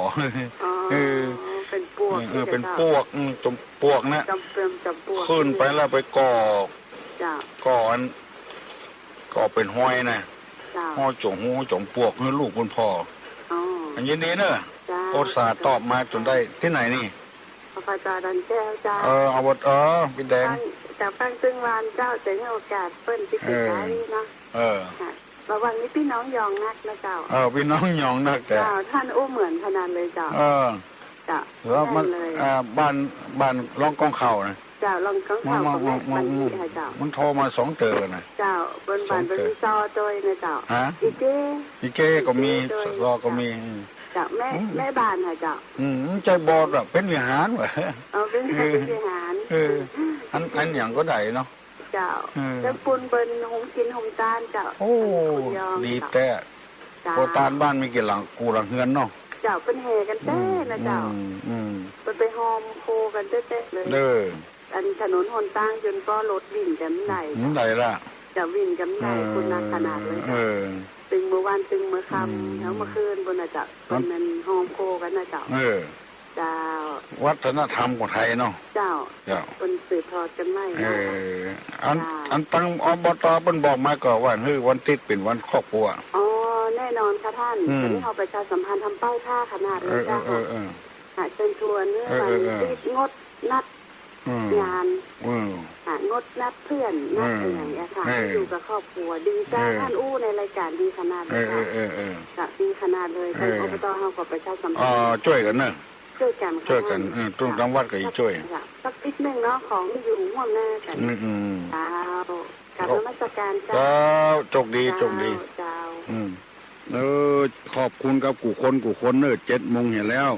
อ๋อ เออ เป๋นปวก เออ เป๋นปวก อืม จ๋มปวกนะ จ๋ม จ๋มปวก ขึ้นไปแล้วไปก่อ เจ้า ก่ออัน ก่อเป๋นฮอยนะ เจ้า ฮอยจ๋มฮู จ๋มปวก หื้อลูกเปิ้นผ่อ อ๋อ อันยินดีเน่อ เจ้า อุตส่าห์ตอบมาจ๋นได้ ตี้ไหนนี่ อบต.ดอนแก้วเจ้า เออ อบต.เออ ปี้แดง ฟั่ง จากฟั่งตึงวานเจ้า จะหื้อโอกาสเปิ้นตี้ เออ ใก้ๆ เนาะ เออ ค่ะ ระหว่างนี้ปี้น้องยองนักนะเจ้า เออ ปี้น้องยองนักแต๊ เจ้า ต้านอู้เหมือนขนาดเลยเจ้า เออ เจ้า แล้วมัน ได้เลย อ่า บ้าน บ้านร่องก้องเข่านะ เจ้า ร่องก้องเข่า มัน ก็แม่ มัน บ้านนี้ค่ะเจ้า มันโทรมาสองเตื้อนะ เจ้า เปิ้น สองเตื้อ เปิ้นมีซอตวยนะเจ้า ฮะ อีเก้ อีเก้ก็มี อีเก้ตวย ซอก็มี เจ้า แม่ อืม แม่บ้านค่ะเจ้า อืม ใจ้บ่อดอก เป๋นวิหารวะ อ๋อ เป๋น เออ เป๋นวิหาร เออ อัน อันหยังก็ได้เนาะ เจ้า เออ เปิ้นปูนเปิ้นหุงกิ๋นหุงตานเจ้า โอ้ อันคนยอง ดีแต๊ เจ้า โอ้ ตานบ้านมีกี่หลัง กู่หลังเฮือนเนาะ เจ้า เปิ้นแห่กั๋นแต๊นะเจ้า อืม อืม เปิ้นไปฮอมโคกั๋นแต๊ๆ เลย เออ อันถนนหนตางจ๋นป้อรถวิ่งกั๋นบ่ได้ บ่ได้ละ เจ้า วิ่งกั๋นบ่ได้ เออ คนนักขนาดเลยเจ้า เออ ตึงเมื่อวานตึงเมื่อค่ำ อืม แล้วเมื่อคืนปู้นนะเจ้า มัน เปิ้นแม่นฮอมโคกั๋นนะเจ้า เออ เจ้า วัฒนธรรมของไทยเนาะ เจ้า เจ้า เปิ้นสืบทอดกั๋นไว้ เอ เนาะ อ อัน เจ้า อันตัง อบต.เปิ้นบอกมาก่อว่า หื้อวันติ๊ดเป๋นวันครอบครัว อ๋อ แน่นอนค่ะต้าน อืม ต๋อนนี้เฮาประชาสัมพันธ์ทำเป้าท่าขนาดเลย เออ เจ้า เออ เออ หาเชิญชวนหื้อ เออ วัน เออ เออ ติ๊ดงดนัด อืม งาน อืม หางดนัดเพื่อน นัด เออ อะหยังเนี้ยค่ะ เออ อยู่กับครอบครัว ดีเจ้า เออ ต้านอู้ในรายก๋านดีขนาดเลย เออ เจ้า เออ เออ เออ เจ้า ดีขนาดเลย เออ ทาง อบต.เฮาก็ประชาสัมพันธ์ อ๋อ จ้วยกั๋นเนาะ จ้วยกั๋นค่ะ จ้วยกั๋น ต้าน เออ ตุ้ง เจ้า ตางวัดก็จะจ้วย สัก สักติ๊ดนึ่งเนาะ ของอยู่ฮ่วมหน้ากั๋น อืม อืม เจ้า กราบนมัสก๋านเจ้า เจ้า โจคดี เจ้า โจคดี เจ้า อืม เออ ขอบคุณกับกู้คนกู้คนเน่อ เจ็ดโมงเหียแล้ว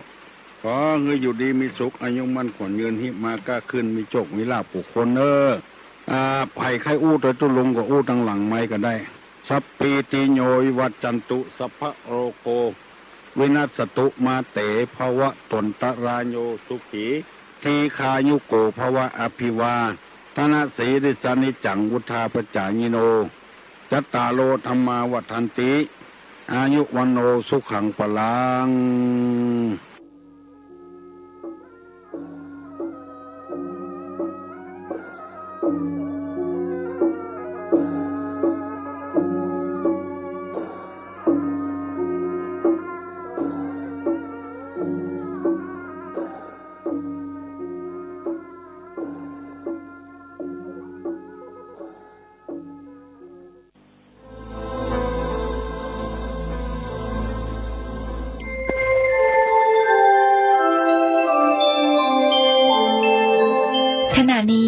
ขอหื้ออยู่ดีมีสุข อายุมั่นขวัญยืน ฮิมาก้าขึ้น มีโจคมีลาภกู้คนเน่อ อ่า ใผใค่อู้ตวยตุ๊ลุงก็อู้ตังหลังไมค์ก็ได้ สัพพีติโยวิวัจจันตุ สัพพะโรโควินัสสตุ มาเตภวัตวันตะราโย สุขี ทีฆายุโกภวะ อภิวาทะนะสีลิสสะนิจจัง วุฑาปจายิโน จัตตาโรธัมมาวัฑฒันติ อายุวัณโณสุขังพลัง